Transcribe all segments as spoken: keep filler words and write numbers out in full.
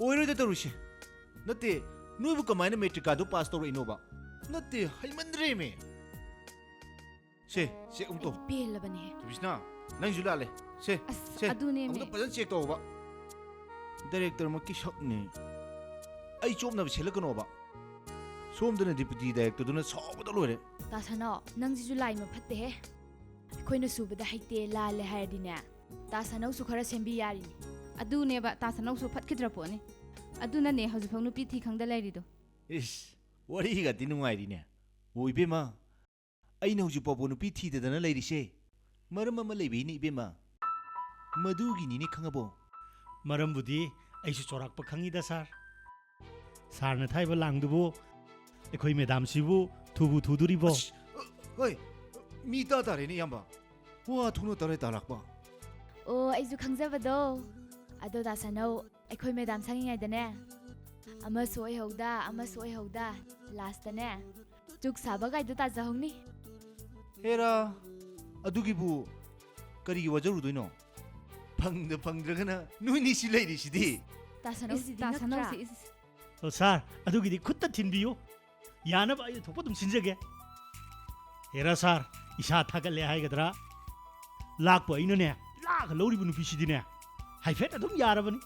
ꯑꯣꯏꯔꯣꯏꯗ ꯇꯧꯔꯤꯁꯦ꯫ ꯅꯠꯇꯦ, ꯅꯣꯏꯕꯨ ꯀꯃꯥꯏꯅ ꯃꯦꯇ꯭ꯔꯤꯀꯥꯗꯣ ꯄꯥꯁ ꯇꯧꯔꯛꯏꯅꯣꯕ? ꯅꯠꯇꯦ, ꯍꯩꯃꯟꯗ꯭ꯔꯦꯃꯦ꯫ ꯁꯦ, ꯁꯦ ꯑꯃꯨꯛ ꯇꯧ꯫ ꯑꯩ ꯄꯦꯜꯂꯕꯅꯦꯍꯦ꯫ ꯁꯨꯕꯤꯁꯅꯥ, ꯅꯪꯁꯨ ꯂꯥꯜꯂꯦ꯫ ꯁꯦ, ꯑꯁ, ꯁꯦ, ꯑꯗꯨꯅꯦꯃꯦ꯫ ꯑꯃꯨꯛꯇ ꯐꯖꯅ ꯆꯦꯛ ꯇꯧꯕ꯫ ꯗꯥꯏꯔꯦꯛꯇꯔꯃꯛꯀꯤ ꯁꯛꯅꯦ꯫ ꯑꯩ ꯆꯣꯞꯅꯕ ꯁꯦꯠꯂꯛꯀꯅꯣꯕ꯫ ꯁꯣꯝꯗꯅ ꯗꯤꯄꯨꯇꯤ ꯗꯥꯏꯔꯦꯛꯇꯔꯗꯨꯅ ꯁꯥꯎꯕꯗ ꯂꯣꯏꯔꯦ꯫ ꯇꯥ ꯁꯅꯥꯎ, ꯅꯪꯁꯤꯁꯨ ꯂꯥꯏꯃ ꯐꯠꯇꯦꯍꯦ꯫ ꯑꯩꯈꯣꯏꯅ ꯁꯨꯕꯗ ꯍꯩꯇꯦ, ꯂꯥꯜꯂꯦ ꯍꯥꯏꯔꯗꯤꯅꯦ, ꯇꯥ ꯁꯅꯧꯁꯨ ꯈꯔ ꯁꯦꯝꯕꯤ ꯌꯥꯔꯤꯅꯦ꯫ ꯑꯗꯨꯅꯦꯕ, ꯇꯥ ꯁꯅꯧꯁꯨ ꯐꯠꯈꯤꯗ꯭ꯔ ꯄꯣꯠꯅꯤ꯫ ꯑꯗꯨꯅꯅꯦ ꯍꯧꯖꯤꯛꯐꯥꯎ ꯅꯨꯄꯤ ꯊꯤ ꯈꯪꯗ ꯂꯩꯔꯤꯗꯣ꯫ ꯏꯁ, ꯋꯥꯔꯤꯒꯗꯤ ꯅꯨꯡꯉꯥꯏꯔꯤꯅꯦ꯫ ꯑꯣ ꯏꯕꯦꯝꯃ, ꯑꯩꯅ ꯍꯧꯖꯤꯛ ꯐꯥꯎꯕ ꯅꯨꯄꯤ ꯊꯤꯗꯗꯅ ꯂꯩꯔꯤꯁꯦ ꯃꯔꯝ ꯑꯃ ꯂꯩꯕꯩꯅꯦ ꯏꯕꯦꯝꯃ꯫ ꯃꯗꯨꯒꯤꯅꯤꯅꯦ, ꯈꯪꯉꯕꯣ? ꯃꯔꯝꯕꯨꯗꯤ ꯑꯩꯁꯨ ꯆꯥꯎꯔꯥꯛꯄ ꯈꯪꯉꯤꯗ ꯁꯥꯔ꯫ ꯁꯥꯔꯅ ꯊꯥꯏꯕ ꯂꯥꯡꯗꯨꯕꯨ ꯑꯩꯈꯣꯏ ꯃꯦꯗꯥꯝꯁꯤꯕꯨ ꯊꯨꯕꯨ ꯊꯨꯗꯣꯔꯤꯕꯣ? ꯑꯁ, ꯍꯣꯏ, ꯃꯤ ꯇꯥ ꯇꯥꯔꯦꯅꯦ ꯏꯌꯥꯝꯕ꯫ ꯋꯥ ꯊꯣꯛꯅ ꯇꯥꯔꯦ ꯇꯥ ꯂꯥꯛꯄ꯫ ꯑꯣ, ꯑꯩꯁꯨ ꯈꯪꯖꯕꯗꯣ꯫ ꯑꯗꯣ ꯇꯥ ꯁꯅꯧ, ꯑꯩꯈꯣꯏ ꯃꯦꯗꯥꯝ ꯁꯪꯉꯤꯉꯩꯗꯅꯦ, ꯑꯃꯁꯨ ꯑꯣꯏꯍꯧꯗ, ꯑꯃꯁꯨ ꯑꯣꯏꯍꯧꯗ, ꯂꯥꯁꯇꯅꯦ, ꯆꯨꯛ ꯁꯥꯕ ꯀꯥꯏꯗꯣ ꯇꯥꯖꯍꯧꯅꯤ꯫ ꯍꯦꯔꯥ, ꯑꯗꯨꯒꯤꯕꯨ ꯀꯔꯤꯒꯤ ꯋꯥꯖꯔꯨꯗꯣꯏꯅꯣ? ꯐꯪꯗ ꯐꯪꯗ꯭ꯔꯒꯅ ꯅꯣꯏꯅꯤꯁꯤ ꯂꯩꯔꯤꯁꯤꯗꯤ꯫ ꯇꯥ ꯁꯅꯧꯁꯤꯗꯤ ꯏꯁ, ꯇꯥ ꯉꯛꯇ꯭ꯔꯥ? ꯁꯅꯧꯁꯤ, ꯏꯁ, ꯏꯁ꯫ ꯑꯣ, ꯁꯥꯔ, ꯑꯗꯨꯒꯤꯗꯤ ꯈꯨꯠꯇ ꯊꯤꯟꯕꯤꯌꯨ꯫ ꯌꯥꯅꯕ ꯑꯩ ꯊꯣꯛꯄ ꯑꯗꯨꯝ ꯁꯤꯟꯖꯒꯦ꯫ ꯍꯦꯔꯥ ꯁꯥꯔ, ꯏꯁꯥ ꯊꯥꯒꯠꯂꯦ ꯍꯥꯏꯒꯗ꯭ꯔꯥ? ꯂꯥꯛꯄ ꯑꯩꯅꯅꯦ, ꯂꯥꯛꯑꯒ ꯂꯧꯔꯤꯕ ꯅꯨꯄꯤꯁꯤꯗꯤꯅꯦ, ꯍꯥꯏꯐꯦꯠ ꯑꯗꯨꯝ ꯌꯥꯔꯕꯅꯤ꯫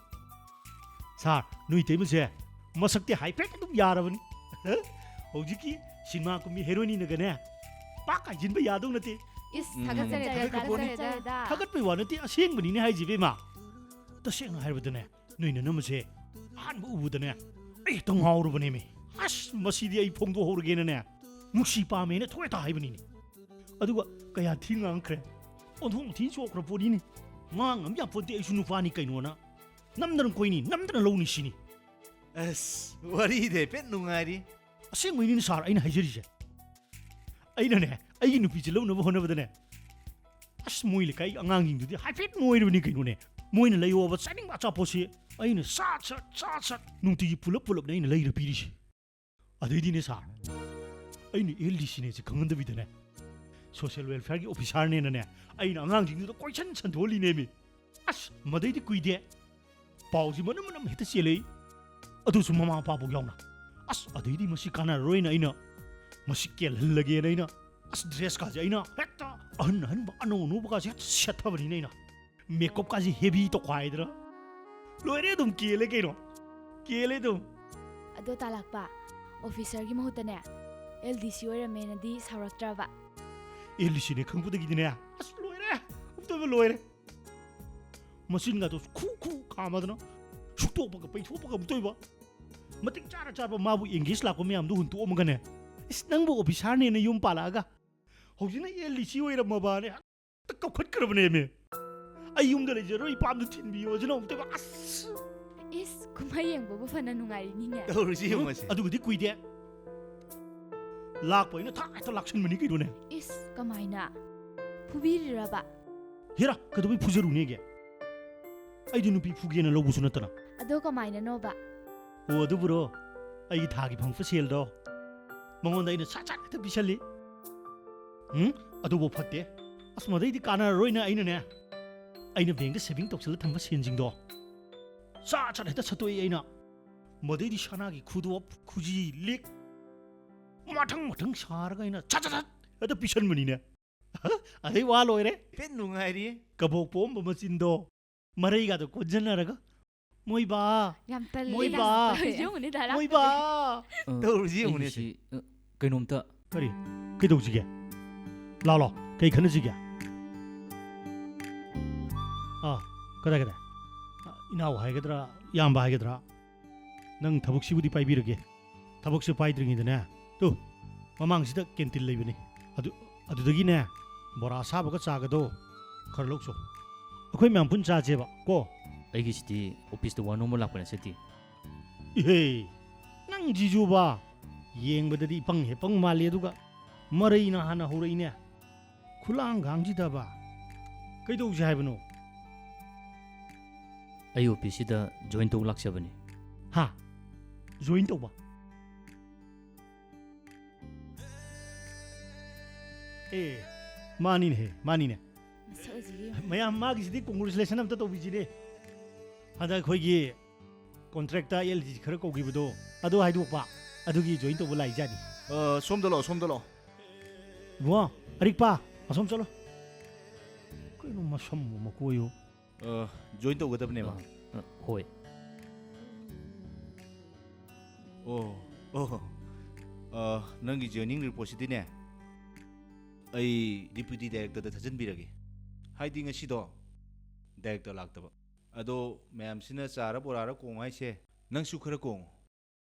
ꯁꯥꯔ, ꯅꯣꯏ ꯏꯇꯩꯃꯁꯦ ꯃꯁꯛꯇꯤ ꯍꯥꯏꯐꯦꯠ ꯑꯗꯨꯝ ꯌꯥꯔꯕꯅꯤ꯫ ꯍꯧꯖꯤꯛꯀꯤ ꯁꯤꯅꯦꯃꯥ ꯀꯨꯝꯕꯤ ꯍꯦꯔꯣꯏꯅꯤꯅꯒꯅꯦ, ꯄꯥꯛ ꯍꯥꯏꯖꯤꯟꯕ ꯌꯥꯗꯧ ꯅꯠꯇꯦ꯫ ꯏꯁ, ꯎꯝ꯫ ꯊꯥꯒꯠꯆꯔꯦꯗ, ꯊꯥꯒꯠꯈ꯭ꯔ ꯄꯣꯠꯅꯤ꯫ ꯊꯥꯒꯠꯆꯔꯦꯗ꯫ ꯊꯥꯒꯠꯄꯩ ꯋꯥ ꯅꯠꯇꯦ, ꯑꯁꯦꯡꯕꯅꯤꯅꯦ ꯍꯥꯏꯁꯦ, ꯏꯕꯦꯝꯃ꯫ ꯇꯁꯦꯡꯅ ꯍꯥꯏꯔꯕꯗꯅꯦ, ꯅꯣꯏ ꯅꯅꯝꯃꯁꯦ ꯑꯍꯥꯟꯕ ꯎꯕꯗꯅꯦ, ꯑꯩ ꯍꯦꯛꯇ ꯉꯥꯎꯔꯕꯅꯦꯃꯤ꯫ ꯑꯁ, ꯃꯁꯤꯗꯤ ꯑꯩ ꯐꯣꯡꯗꯣꯛꯍꯧꯔꯒꯦꯅꯅꯦ, ꯅꯨꯡꯁꯤ ꯄꯥꯝꯃꯦꯅ ꯊꯣꯛ ꯍꯦꯛꯇ ꯍꯥꯏꯕꯅꯤꯅꯦ꯫ ꯑꯗꯨꯒ ꯀꯌꯥ ꯊꯤ ꯉꯥꯡꯈ꯭ꯔꯦ, ꯑꯣꯟꯊꯣꯛ ꯊꯤ ꯆꯣꯛꯈ꯭ꯔ ꯄꯣꯠꯅꯤꯅꯦ꯫ ꯉꯥꯡ ꯉꯝ ꯌꯥꯄꯣꯟꯇꯦ, ꯑꯩꯁꯨ ꯅꯨꯄꯥꯅꯤ ꯀꯩꯅꯣꯅ꯫ ꯅꯝꯗꯅ ꯀꯣꯏꯅꯤ, ꯅꯝꯗꯅ ꯂꯧꯅꯤ ꯁꯤꯅꯤ꯫ ꯑꯁ, ꯋꯥꯔꯤꯗꯤ ꯍꯥꯏꯐꯦꯠ ꯅꯨꯡꯉꯥꯏꯔꯤ꯫ ꯑꯁꯦꯡꯕꯩꯅꯤꯅꯦ ꯁꯥꯔ, ꯑꯩꯅ ꯍꯥꯏꯖꯔꯤꯁꯦ꯫ ꯑꯩꯅꯅꯦ, ꯑꯩꯒꯤ ꯅꯨꯄꯤꯁꯦ ꯂꯧꯅꯕ ꯍꯣꯠꯅꯕꯗꯅꯦ, ꯑꯁ, ꯃꯣꯏ ꯂꯩꯀꯥꯏꯒꯤ ꯑꯉꯥꯡꯁꯤꯡꯗꯨꯗꯤ ꯍꯥꯏꯐꯦꯠ ꯅꯣꯏꯔꯕꯅꯤ ꯀꯩꯅꯣꯅꯦ꯫ ꯃꯣꯏꯅ ꯂꯩꯌꯣꯕ ꯆꯥꯅꯤꯡꯕ ꯑꯆꯥꯄꯣꯠꯁꯤ ꯑꯩꯅ ꯆꯥ ꯆꯠ, ꯆꯥ ꯆꯠ ꯅꯨꯡꯇꯤꯒꯤ ꯄꯨꯂꯞ ꯄꯨꯂꯞꯅꯦ ꯑꯩꯅ ꯂꯩꯔ ꯄꯤꯔꯤꯁꯦ꯫ ꯑꯗꯩꯗꯤꯅꯦ ꯁꯥꯔ, ꯑꯩꯅ ꯑꯦꯜ ꯗꯤ ꯁꯤꯅꯦꯁꯦ ꯈꯪꯍꯟꯗꯕꯤꯗꯅꯦ, ꯁꯣꯁꯤꯌꯦꯜ ꯋꯦꯜꯐꯤꯌꯔꯒꯤ ꯑꯣꯐꯤꯁꯥꯔꯅꯦꯅꯅꯦ, ꯑꯩꯅ ꯑꯉꯥꯡꯁꯤꯡꯗꯨꯗ ꯀꯣꯏꯁꯟ ꯁꯟꯗꯣꯛꯍꯜꯂꯤꯅꯦꯃꯤ꯫ ꯑꯁ, ꯃꯗꯩꯗꯤ ꯀꯨꯏꯗꯦ꯫ ꯄꯥꯎꯁꯤ ꯃꯅꯝ ꯃꯅꯝ ꯍꯦꯛꯇ ꯆꯦꯜꯂꯛꯏ꯫ ꯑꯗꯨꯁꯨ ꯃꯃꯥ ꯃꯄꯥꯐꯥꯎ ꯌꯥꯎꯅ꯫ ꯑꯁ, ꯑꯗꯩꯗꯤ ꯃꯁꯤ ꯀꯥꯟꯅꯔꯔꯣꯏꯅ ꯑꯩꯅ ꯃꯁꯤ ꯀꯦꯜꯍꯜꯂꯒꯦꯅ ꯑꯩꯅ, ꯑꯁ, ꯗ꯭ꯔꯦꯁꯀꯥꯁꯦ ꯑꯩꯅ ꯍꯦꯛꯇ ꯑꯍꯟ ꯑꯍꯟꯕ ꯑꯅꯧ ꯑꯅꯧꯕꯒꯥꯁꯦ ꯍꯦꯛꯇ ꯁꯦꯠꯊꯕꯅꯤꯅ ꯑꯩꯅ꯫ ꯃꯦꯀꯞꯀꯥꯁꯦ ꯍꯦꯚꯤ ꯇꯧꯈꯥꯏꯗꯅ꯫ ꯂꯣꯏꯔꯦ ꯑꯗꯨꯝ ꯀꯦꯜꯂꯦ ꯀꯩꯅꯣ꯫ ꯀꯦꯜꯂꯦ ꯑꯗꯨꯝ꯫ ꯑꯗꯣ ꯇꯥꯂꯥꯛꯄ, ꯑꯣꯐꯤꯁꯔꯒꯤ ꯃꯍꯨꯠꯇꯅꯦ, ꯑꯦꯜ ꯗꯤ ꯁꯤ ꯑꯣꯏꯔꯝꯃꯦꯅꯗꯤ ꯁꯥꯎꯔꯛꯇ꯭ꯔꯕ? ꯑꯦꯜ ꯗꯤ ꯁꯤꯅꯦ ꯈꯪꯕꯗꯒꯤꯗꯤꯅꯦ, ꯑꯁ, ꯂꯣꯏꯔꯦ꯫ ꯑꯃꯨꯛꯇꯣꯏꯕ ꯂꯣꯏꯔꯦ꯫ ꯃꯆꯤꯟꯒꯗꯣ ꯈꯨ ꯈꯨ ꯀꯥꯝꯃꯗꯅ ꯁꯨꯛꯇꯣꯛꯄꯒ ꯄꯩꯊꯣꯛꯄꯒ ꯑꯃꯨꯛꯇꯣꯏꯕ꯫ ꯃꯇꯤꯛ ꯆꯥꯔ ꯆꯥꯕ ꯃꯥꯕꯨ ꯑꯦꯡꯒꯦꯖ ꯂꯥꯛꯄ ꯃꯌꯥꯝꯗꯣ ꯍꯨꯟꯇꯣꯛꯑꯝꯃꯒꯅꯦ, ꯏꯁ, ꯅꯪꯕꯨ ꯑꯣꯐꯤꯁꯥꯔꯅꯦꯅ ꯌꯨꯝ ꯄꯥꯜꯂꯛꯑꯒ ꯍꯧꯖꯤꯛꯅ ꯑꯦꯜ ꯗꯤ ꯁꯤ ꯑꯣꯏꯔꯝꯃꯕꯅꯦ꯫ ꯍꯦꯛꯇ ꯀꯧꯈꯠꯈ꯭ꯔꯕꯅꯦꯃꯤ꯫ ꯑꯩ ꯌꯨꯝꯗ ꯂꯩꯖꯔꯣꯏ, ꯏꯄꯥꯝꯗ ꯊꯤꯟꯕꯤꯌꯣ ꯁꯤꯅ ꯑꯃꯨꯛꯇꯣꯏꯕ꯫ ꯑꯁ! ꯏꯁ, ꯀꯨꯝꯍꯩ ꯌꯦꯡꯕꯕꯨ ꯐꯅ ꯅꯨꯡꯉꯥꯏꯔꯤꯅꯤꯅꯦ꯫ ꯇꯧꯔꯤꯁꯤ ꯌꯦꯡꯉꯨꯁꯦ꯫ ꯑꯗꯨꯕꯨꯗꯤ ꯀꯨꯏꯗꯦ꯫ ꯂꯥꯛꯄ ꯑꯩꯅ ꯊꯥ ꯍꯦꯛꯇ ꯂꯥꯛꯁꯟꯕꯅꯤ ꯀꯩꯅꯣꯅꯦ꯫ ꯏꯁ, ꯀꯃꯥꯏꯅ? ꯐꯨꯕꯤꯔꯤꯔꯕ? ꯍꯦꯔꯥ, ꯀꯩꯗꯧꯕꯩ ꯐꯨꯖꯔꯨꯅꯦꯒꯦ? ꯑꯩꯗꯤ ꯅꯨꯄꯤ ꯐꯨꯒꯦꯅ ꯂꯧꯕꯁꯨ ꯅꯠꯇꯅ꯫ ꯑꯗꯣ ꯀꯃꯥꯏꯅꯅꯣꯕ? ꯑꯣ, ꯑꯗꯨꯕꯨꯔꯣ? ꯑꯩꯒꯤ ꯊꯥꯒꯤ ꯐꯪꯉꯛꯄ ꯁꯦꯜꯗꯣ ꯃꯉꯣꯟꯗ ꯑꯩꯅ ꯁꯠ ꯁꯠ ꯍꯦꯛꯇ ꯄꯤꯁꯜꯂꯤ꯫ ꯎꯝ, ꯑꯗꯨꯕꯨ ꯐꯠꯇꯦ꯫ ꯑꯁ, ꯃꯗꯩꯗꯤ ꯀꯥꯟꯅꯔꯔꯣꯏꯅ ꯑꯩꯅꯅꯦ, ꯑꯩꯅ ꯕꯦꯡꯗ ꯁꯦꯚꯤꯡ ꯇꯧꯁꯜꯂ ꯊꯝꯕ ꯁꯦꯟꯁꯤꯡꯗꯣ ꯁꯠ ꯁꯠ ꯍꯦꯛꯇ ꯁꯠꯇꯣꯛꯏ ꯑꯩꯅ꯫ ꯃꯗꯩꯗꯤ ꯁꯅꯥꯒꯤ ꯈꯨꯗꯣꯞ, ꯈꯨꯖꯤ, ꯂꯤꯛ ꯃꯊꯪ ꯃꯊꯪ ꯁꯥꯔꯒ ꯑꯩꯅ ꯁꯠ ꯁꯠ ꯁꯠ ꯍꯦꯛꯇ ꯄꯤꯁꯟꯕꯅꯤꯅꯦ꯫ ꯑꯗꯩ ꯋꯥ ꯂꯣꯏꯔꯦ꯫ ꯄꯦꯟ ꯅꯨꯡꯉꯥꯏꯔꯤ꯫ ꯀꯕꯣꯛ ꯄꯣꯝꯕ ꯃꯆꯤꯟꯗꯣ ꯃꯔꯩꯒꯗꯣ ꯀꯣꯟꯖꯟꯅꯔꯒ, "ꯃꯣꯏꯕꯥ, ꯌꯥꯝ ꯇꯜꯂꯦ, ꯃꯣꯏꯕꯥ, ꯌꯥꯝ ꯇꯜꯂꯦ꯫ ꯌꯦꯡꯉꯨꯅꯦ, ꯗꯥꯏꯔꯦꯛ꯫ ꯃꯣꯏꯕꯥ!" ꯑ, ꯇꯧꯔꯤꯁꯤ ꯌꯦꯡꯉꯨꯅꯦ ꯑꯩꯒꯤꯁꯤ, ꯁꯤ꯫ ꯑ, ꯀꯩꯅꯣꯝꯇ꯫ ꯀꯔꯤ? ꯀꯩꯗꯧꯁꯤꯒꯦ? ꯂꯥꯎ, ꯂꯥꯎ, ꯀꯩ ꯈꯟꯅꯁꯤꯒꯦ? ꯑꯥ, ꯀꯗꯥꯏ, ꯀꯗꯥꯏ? ꯑ, ꯏꯅꯥꯎ ꯍꯥꯏꯒꯗ꯭ꯔꯥ, ꯏꯌꯥꯝꯕ ꯍꯥꯏꯒꯗ꯭ꯔꯥ? ꯅꯪ ꯊꯕꯛꯁꯤꯕꯨꯗꯤ ꯄꯥꯏꯕꯤꯔꯒꯦ꯫ ꯊꯕꯛꯁꯦ ꯄꯥꯏꯗ꯭ꯔꯤꯉꯩꯗꯅꯦ, ꯇꯨ, ꯃꯃꯥꯡꯁꯤꯗ ꯀꯦꯟꯇꯤꯟ ꯂꯩꯕꯅꯤ꯫ ꯑꯗꯨ, ꯑꯗꯨꯗꯒꯤꯅꯦ, ꯕꯣꯔꯥ ꯑꯁꯥꯕꯒ ꯆꯥꯒꯗꯣ ꯈꯔ ꯂꯧꯆꯣ꯫ ꯑꯩꯈꯣꯏ ꯃꯌꯥꯝ ꯄꯨꯟ ꯆꯥꯁꯦꯕ, ꯀꯣ? ꯑꯩꯒꯤꯁꯤꯗꯤ ꯑꯣꯐꯤꯁꯇ ꯋꯥꯅꯣꯝꯕ ꯂꯥꯛꯄ ꯅꯠꯆꯗꯦ꯫ ꯏꯍꯦ, ꯅꯪꯁꯤꯁꯨꯕ, ꯌꯦꯡꯕꯗꯗꯤ ꯏꯄꯪ ꯍꯦ ꯄꯪ ꯃꯥꯜꯂꯤ, ꯑꯗꯨꯒ ꯃꯔꯩꯅ ꯍꯥꯟꯅ ꯍꯧꯔꯛꯏꯅꯦ꯫ ꯈꯨꯂꯥꯡꯒꯥꯡꯁꯤꯗꯕ꯫ ꯀꯩꯗꯧꯁꯦ ꯍꯥꯏꯕꯅꯣ? ꯑꯩ ꯑꯣꯐꯤꯁꯁꯤꯗ ꯖꯣꯏꯟ ꯇꯧ ꯂꯥꯛꯆꯕꯅꯤ꯫ ꯍꯥ? ꯖꯣꯏꯟ ꯇꯧꯕ? ꯑꯦ, ꯃꯥꯅꯤꯅꯦꯍꯦ, ꯃꯥꯅꯤꯅꯦ꯫ ꯃꯁꯛ ꯑꯁꯤꯒꯤ꯫ ꯃꯌꯥꯝ, ꯃꯥꯒꯤꯁꯤꯗꯤ congratulation ꯑꯝꯇ ꯇꯧꯕꯤꯁꯤꯅꯦ꯫ ꯍꯟꯗꯛ ꯑꯩꯈꯣꯏꯒꯤ contract ꯇ ꯑꯦꯜ ꯖꯤ ꯈꯔ ꯀꯧꯈꯤꯕꯗꯣ, ꯑꯗꯨ ꯍꯥꯏꯗꯣꯛꯄ, ꯑꯗꯨꯒꯤ join ꯇꯧꯕ ꯂꯥꯛꯏꯖꯥꯠꯅꯤ꯫ ꯑ, ꯁꯣꯝꯗ ꯂꯥꯛꯑꯣ, ꯁꯣꯝꯗ ꯂꯥꯛꯑꯣ꯫ ꯏꯕꯨꯡꯉꯣ, ꯑꯔꯤꯛꯄ, ꯑꯁꯣꯝ ꯆꯠꯂꯣ꯫ ꯀꯩꯅꯣ ꯃꯁꯝ ꯃꯀꯣꯏꯌꯣ꯫ ꯑ, join ꯇꯧꯒꯗꯕꯅꯦꯕ꯫ ꯑ, ꯑ, ꯍꯣꯏ꯫ ꯑꯣ, ꯑꯣ꯫ ꯑ, ꯅꯪꯒꯤ joining report ꯁꯤꯗꯤꯅꯦ, ꯑꯩ deputy director ꯗ ꯊꯥꯖꯤꯟꯕꯤꯔꯒꯦ꯫ ꯍꯥꯏꯗꯤ ꯉꯁꯤꯗꯣ director ꯂꯥꯛꯇꯕ꯫ ꯑꯗꯣ ꯃꯌꯥꯝꯁꯤꯅ ꯆꯥꯔ ꯕꯣꯔꯥꯔ ꯀꯣꯡ ꯍꯥꯏꯁꯦ, ꯅꯪꯁꯨ ꯈꯔ ꯀꯣꯡꯉꯣ꯫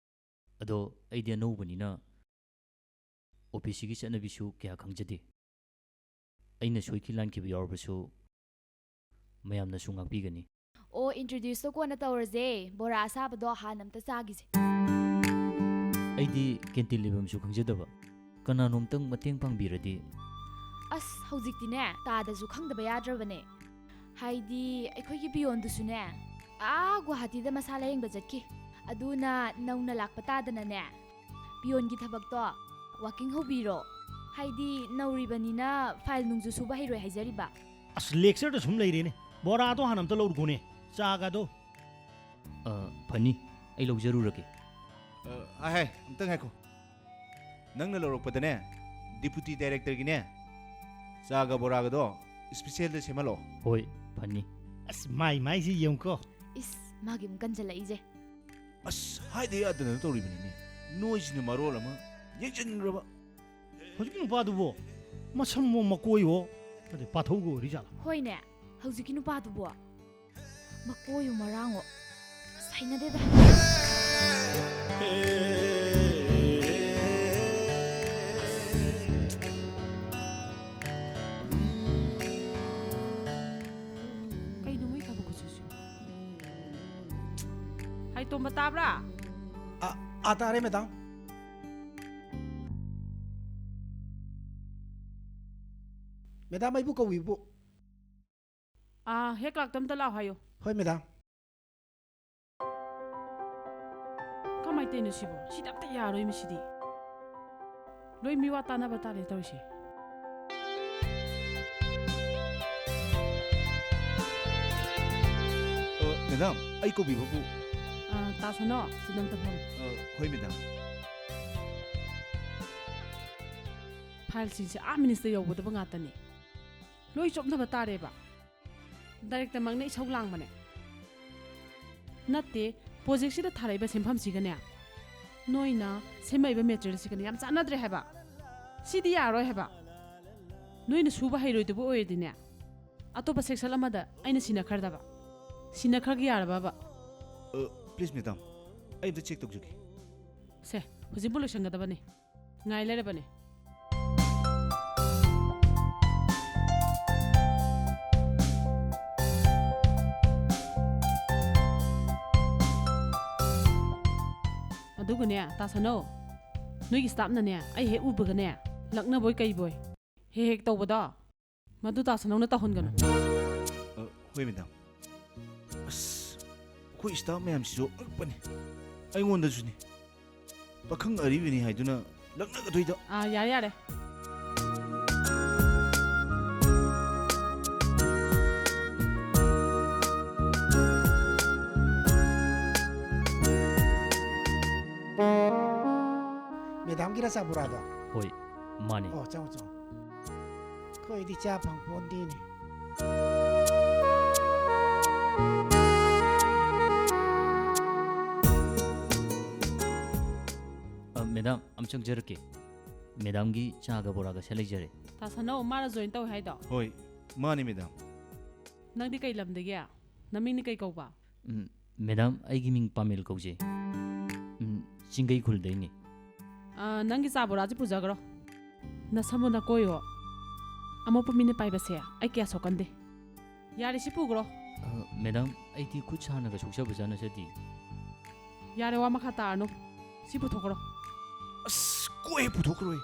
ꯑꯗꯣ ꯑꯩꯗꯤ ꯑꯅꯧꯕꯅꯤꯅ ꯑꯣ ꯕꯤ ꯁꯤꯒꯤ ꯆꯠꯅꯕꯤꯁꯨ ꯀꯌꯥ ꯈꯪꯖꯗꯦ꯫ ꯑꯩꯅ ꯁꯣꯏꯈꯤ ꯂꯥꯟꯈꯤꯕ ꯌꯥꯎꯔꯕꯁꯨ ꯃꯌꯥꯝꯅꯁꯨ ꯉꯥꯛꯄꯤꯒꯅꯤ꯫ ꯑꯣ, introduce ꯇꯣ ꯀꯣꯟꯅ ꯇꯧꯔꯁꯦ꯫ ꯕꯣꯔꯥ ꯑꯁꯥꯕꯗꯣ ꯍꯥꯟꯅ ꯑꯝꯇ ꯆꯥꯈꯤꯁꯦ꯫ ꯑꯩꯗꯤ canteen ꯂꯩꯐꯝꯁꯨ ꯈꯪꯖꯗꯕ꯫ ꯀꯅꯥꯅꯣꯝꯇꯪ ꯃꯇꯦꯡ ꯄꯥꯡꯕꯤꯔꯗꯤ꯫ ꯑꯁ, ꯍꯧꯖꯤꯛꯇꯤꯅꯦ, ꯇꯥꯗꯁꯨ ꯈꯪꯗꯕ ꯌꯥꯗ꯭ꯔꯕꯅꯦ꯫ ꯍꯥꯏꯗꯤ, ꯑꯩꯈꯣꯏꯒꯤ peon ꯗꯨꯁꯨꯅꯦ, ꯑꯥ ꯒꯨꯋꯥꯍꯥꯇꯤꯗ ꯃꯁꯥ ꯂꯥꯌꯦꯡꯕ ꯆꯠꯈꯤ꯫ ꯑꯗꯨꯅ ꯅꯧꯅ ꯂꯥꯛꯄ ꯇꯥꯗꯅꯅꯦ, peon ꯒꯤ ꯊꯕꯛꯇꯣ working ꯍꯧꯕꯤꯔꯣ꯫ ꯍꯥꯏꯗꯤ, ꯅꯧꯔꯤꯕꯅꯤꯅ file ꯅꯨꯡꯁꯨ ꯁꯨꯕ ꯍꯩꯔꯣꯏ ꯍꯥꯏꯖꯔꯤꯕ꯫ ꯑꯁ, lecture ꯗ ꯁꯨꯝ ꯂꯩꯔꯦꯅꯦ꯫ ꯕꯣꯔꯥꯗꯣ ꯍꯥꯟꯅ ꯑꯝꯇ ꯂꯧꯔꯨꯈꯣꯅꯦ, ꯆꯥꯒꯗꯣ꯫ ꯑ, ꯐꯅꯤ, ꯑꯩ ꯂꯧꯖꯔꯨꯔꯒꯦ꯫ ꯑ, ꯍꯥꯏ, ꯍꯥꯏ, ꯑꯝꯇ ꯉꯥꯏꯈꯣ꯫ ꯅꯪꯅ ꯂꯧꯔꯛꯄꯗꯅꯦ, deputy director ꯒꯤꯅꯦ, ꯆꯥꯒ ꯕꯣꯔꯥꯒꯗꯣ special ꯗ ꯁꯦꯝꯍꯜꯂꯣ꯫ ꯍꯣꯏ, ꯐꯅꯤ꯫ ꯑꯁ, ꯃꯥꯏ ꯃꯥꯏꯁꯤ ꯌꯦꯡꯉꯨꯀꯣ꯫ ꯏꯁ, ꯃꯥꯒꯤ ꯑꯃꯨꯛ ꯀꯟꯖꯜꯂꯛꯏꯁꯦ꯫ ꯑꯁ, ꯍꯥꯏꯗ ꯌꯥꯗꯗꯅ ꯇꯧꯔꯤꯕꯅꯤꯅꯦ꯫ ꯅꯣꯏꯁꯤꯅ ꯃꯔꯣꯜ ꯑꯃ ꯌꯦꯡꯁꯤꯟꯈ꯭ꯔꯕ꯫ ꯍꯧꯖꯤꯛꯀꯤ ꯅꯨꯄꯥꯗꯨꯕꯣ, ꯃꯁꯝꯃꯣ ꯃꯀꯣꯏꯋꯣ, ꯑꯗꯩ ꯄꯥꯊꯧꯒ ꯑꯣꯏꯔꯤꯖꯥꯠꯂꯣ? ꯍꯣꯏꯅꯦ, ꯍꯧꯖꯤꯛꯀꯤ ꯅꯨꯄꯥꯗꯨꯕꯣ, ꯃꯀꯣꯏꯋꯣ ꯃꯔꯥꯡꯋꯣ꯫ ꯑꯁ, ꯍꯩꯅꯗꯦꯗ꯫ ꯀꯩꯅꯣ ꯃꯣꯏ ꯊꯕꯛ ꯈꯨꯁꯨꯁꯤꯕꯣ? ꯍꯥꯏ, ꯇꯣꯝꯕ, ꯇꯥꯕ꯭ꯔꯥ? ꯑ, ꯑ, ꯇꯥꯔꯦ, madam꯫ Madam, ꯑꯩꯕꯨ ꯀꯧꯏꯕꯨ꯫ ꯑꯥ, ꯍꯦꯛ ꯂꯥꯛꯇ ꯑꯝꯇ ꯂꯥꯛꯑꯣ ꯍꯥꯏꯌꯣ꯫ ꯍꯣꯏ, madam꯫ ꯀꯃꯥꯏ ꯇꯧꯔꯤꯅꯣ ꯁꯤꯕꯣ? ꯁꯤꯗꯤ ꯑꯝꯇ ꯌꯥꯔꯣꯏ, ꯃꯁꯤꯗꯤ꯫ ꯂꯣꯏ ꯃꯤꯋꯥ ꯇꯥꯅꯕ ꯇꯥꯔꯦ ꯇꯧꯔꯤꯁꯦ꯫ ꯃꯦꯗꯥꯝ, ꯑꯩ ꯀꯧꯕꯤꯕꯕꯨ? ꯑ, ꯇꯥꯁꯅꯣ, ꯁꯤ ꯅꯪ ꯇꯧꯐꯝ꯫ ꯑ, ꯍꯣꯏ, ꯃꯦꯗꯥꯝ꯫ ꯐꯥꯏꯜꯁꯤꯡꯁꯦ ꯑꯥ ꯃꯤꯅꯤꯁꯇꯔ ꯌꯧꯒꯗꯕ ꯉꯥꯛꯇꯅꯤ꯫ ꯂꯣꯏ ꯆꯣꯞꯅꯕ ꯇꯥꯔꯦꯕ꯫ ꯗꯥꯏꯔꯦꯛꯇꯔꯃꯛꯅ ꯏꯁꯧ ꯂꯥꯡꯕꯅꯦ꯫ ꯅꯠꯇꯦ, ꯄ꯭ꯔꯣꯖꯦꯛꯁꯤꯗ ꯊꯥꯔꯛꯏꯕ ꯁꯦꯟꯐꯝꯁꯤꯒꯅꯦ, ꯅꯣꯏꯅ ꯁꯦꯝꯃꯛꯏꯕ ꯃꯦꯇꯔꯤꯌꯦꯜꯁꯤꯒꯅꯦ ꯌꯥꯝ ꯆꯥꯟꯅꯗ꯭ꯔꯦ ꯍꯥꯏꯕ꯫ ꯁꯤꯗꯤ ꯌꯥꯔꯣꯏ ꯍꯥꯏꯕ꯫ ꯅꯣꯏꯅ ꯁꯨꯕ ꯍꯩꯔꯣꯏꯗꯕ ꯑꯣꯏꯔꯗꯤꯅꯦ, ꯑꯇꯣꯞꯄ ꯁꯦꯛꯁꯟ ꯑꯃꯗ ꯑꯩꯅ ꯁꯤꯟꯅꯈ꯭ꯔꯗꯕ꯫ ꯁꯤꯟꯅꯈ꯭ꯔꯒꯦ ꯌꯥꯔꯕꯕ? ꯑ, ꯄ꯭ꯂꯤꯖ ꯃꯦꯗꯥꯝ, ꯑꯩ ꯑꯝꯇ ꯆꯦꯛ ꯇꯧꯖꯒꯦ꯫ ꯁꯦ, ꯍꯧꯖꯤꯛꯃꯛ ꯂꯣꯏꯁꯟꯒꯗꯕꯅꯤ꯫ ꯉꯥꯏ ꯂꯩꯔꯕꯅꯤ꯫ ꯑꯗꯨꯒꯅꯦ, ꯇꯥꯁꯅꯧ, ꯅꯣꯏꯒꯤ ꯁ꯭ꯇꯥꯐꯅꯅꯦ, ꯑꯩ ꯍꯦꯛ ꯎꯕꯒꯅꯦ, ꯂꯛꯅꯕꯣꯏ ꯀꯩꯕꯣꯏ ꯍꯦꯛ ꯍꯦꯛ ꯇꯧꯕꯗꯣ, ꯃꯗꯨ ꯇꯥꯁꯅꯧꯅ ꯇꯧꯍꯟꯒꯅꯨ꯫ ꯑ, ꯍꯣꯏ, ꯃꯦꯗꯥꯝ꯫ ꯑꯁ, ꯑꯩꯈꯣꯏ ꯁ꯭ꯇꯥꯐ ꯃꯌꯥꯝꯁꯤꯁꯨ ꯑꯉꯛꯄꯅꯤ꯫ ꯑꯩꯉꯣꯟꯗꯁꯨꯅꯤ꯫ ꯄꯥꯈꯪ ꯑꯔꯤꯕꯅꯤ ꯍꯥꯏꯗꯨꯅ ꯂꯛꯅꯒꯗꯣꯏꯗ꯫ ꯑꯥ, ꯌꯥꯔꯦ, ꯌꯥꯔꯦ꯫ ꯃꯦꯗꯥꯝꯒꯤꯔ ꯆꯥ ꯕꯣꯔꯥꯗꯣ? ꯍꯣꯏ, ꯃꯥꯅꯤ꯫ ꯑꯣ, ꯆꯪꯉꯣ, ꯆꯪꯉꯣ꯫ ꯑꯩꯈꯣꯏꯗꯤ ꯆꯥ ꯐꯪ ꯄꯣꯟꯇꯦꯅꯦ꯫ ꯑ, ꯃꯦꯗꯥꯝ, ꯑꯝ ꯆꯪꯖꯔꯛꯀꯦ꯫ ꯃꯦꯗꯥꯝꯒꯤ ꯆꯥꯒ ꯕꯣꯔꯥꯒꯁꯦ ꯂꯩꯖꯔꯦ꯫ ꯇꯥꯁꯅꯧ, ꯃꯥꯅ ꯖꯣꯏꯟ ꯇꯧꯋꯦ ꯍꯥꯏꯗꯣ? ꯍꯣꯏ, ꯃꯥꯅꯤ, ꯃꯦꯗꯥꯝ꯫ ꯅꯪꯗꯤ ꯀꯩ ꯂꯝꯗꯒꯤ? ꯅꯃꯤꯡꯅ ꯀꯩ ꯀꯧꯕ? ꯎꯝ, ꯃꯦꯗꯥꯝ, ꯑꯩꯒꯤ ꯃꯤꯡ ꯄꯥꯃꯦꯜ ꯀꯧꯖꯩ꯫ ꯎꯝ, ꯆꯤꯡꯒꯩ ꯈꯨꯜꯗꯩꯅꯤ꯫ ꯑ, ꯅꯪꯒꯤ ꯆꯥ ꯕꯣꯔꯥꯁꯦ ꯄꯨꯖꯈ꯭ꯔꯣ꯫ ꯅꯁꯝꯃꯨ ꯅꯀꯣꯏꯌꯣ꯫ ꯑꯃꯣꯠꯄ ꯃꯤꯅ ꯄꯥꯏꯕꯁꯦ ꯑꯩ ꯀꯌꯥ ꯁꯣꯛꯀꯟꯗꯦ꯫ ꯌꯥꯔꯦ, ꯁꯤ ꯄꯨꯈ꯭ꯔꯣ꯫ ꯑ, ꯃꯦꯗꯥꯝ, ꯑꯩꯗꯤ ꯈꯨꯠ ꯁꯥꯅꯒ ꯁꯣꯛꯆꯕ ꯆꯠꯅꯖꯗꯦ꯫ ꯌꯥꯔꯦ, ꯋꯥ ꯃꯈꯥ ꯇꯥꯔꯅꯨ꯫ ꯁꯤ ꯄꯨꯊꯣꯛꯈ꯭ꯔꯣ꯫ ꯑꯁ, ꯀꯣꯛ ꯍꯦꯛ ꯄꯨꯊꯣꯛꯈ꯭ꯔꯣꯏ꯫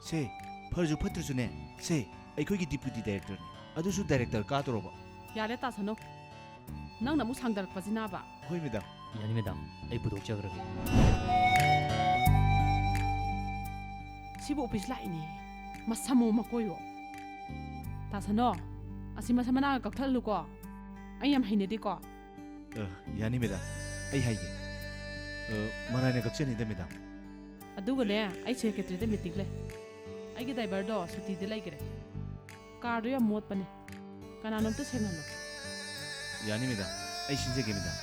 ꯁꯦ, ꯐꯔꯁꯨ ꯐꯠꯇ꯭ꯔꯁꯨꯅꯦ, ꯁꯦ, ꯑꯩꯈꯣꯏꯒꯤ ꯗꯤꯄ꯭ꯌꯨꯇꯤ ꯗꯥꯏꯔꯦꯛꯇꯔꯅꯤ꯫ ꯑꯗꯨꯁꯨ ꯗꯥꯏꯔꯦꯛꯇꯔ ꯀꯥꯗꯧꯔꯕ꯫ ꯌꯥꯔꯦ, ꯇꯥꯁꯅꯨ꯫ ꯅꯪꯅ ꯑꯃꯨꯛ ꯁꯥꯡꯗꯔꯛꯄꯁꯤꯅꯕ꯫ ꯍꯣꯏ, ꯃꯦꯗꯥꯝ꯫ ꯌꯥꯅꯤ, ꯃꯦꯗꯥꯝ꯫ ꯑꯩ ꯄꯨꯊꯣꯛꯆꯈ꯭ꯔꯒꯦ꯫ ꯁꯤꯕꯨ ꯑꯣꯐꯤꯁ ꯂꯥꯛꯏꯅꯦ꯫ ꯃꯁꯝꯃꯣ ꯃꯀꯣꯏꯌꯣ꯫ ꯇꯥꯁꯅꯣ, ꯑꯁꯤ ꯃꯁꯝ ꯃꯅꯥꯒ ꯀꯛꯊꯠꯂꯨꯀꯣ꯫ ꯑꯩ ꯌꯥꯝ ꯍꯩꯅꯗꯦꯀꯣ꯫ ꯑ, ꯌꯥꯅꯤ ꯃꯦꯗꯥꯝ, ꯑꯩ ꯍꯥꯏꯒꯦ꯫ ꯑ, ꯃꯔꯥꯏꯅ ꯀꯛꯆꯅꯤꯗ ꯃꯦꯗꯥꯝ꯫ ꯑꯗꯨꯒꯅꯦ, ꯑꯩ ꯁꯦꯀ꯭ꯔꯦꯇꯔꯤꯗ ꯃꯤꯇꯤꯡ ꯂꯩ꯫ ꯑꯩꯒꯤ ꯗ꯭ꯔꯥꯏꯚꯔꯗꯣ ꯁꯨꯇꯤꯗ ꯂꯩꯈ꯭ꯔꯦ꯫ ꯀꯥꯔꯗꯣ ꯌꯥꯝ ꯃꯣꯠꯄꯅꯦ꯫ ꯀꯅꯥꯅꯣꯝꯇ ꯁꯦꯡꯍꯜꯂꯣ꯫ ꯌꯥꯅꯤ ꯃꯦꯗꯥꯝ, ꯑꯩ ꯁꯤꯟꯖꯒꯦ ꯃꯦꯗꯥꯝ꯫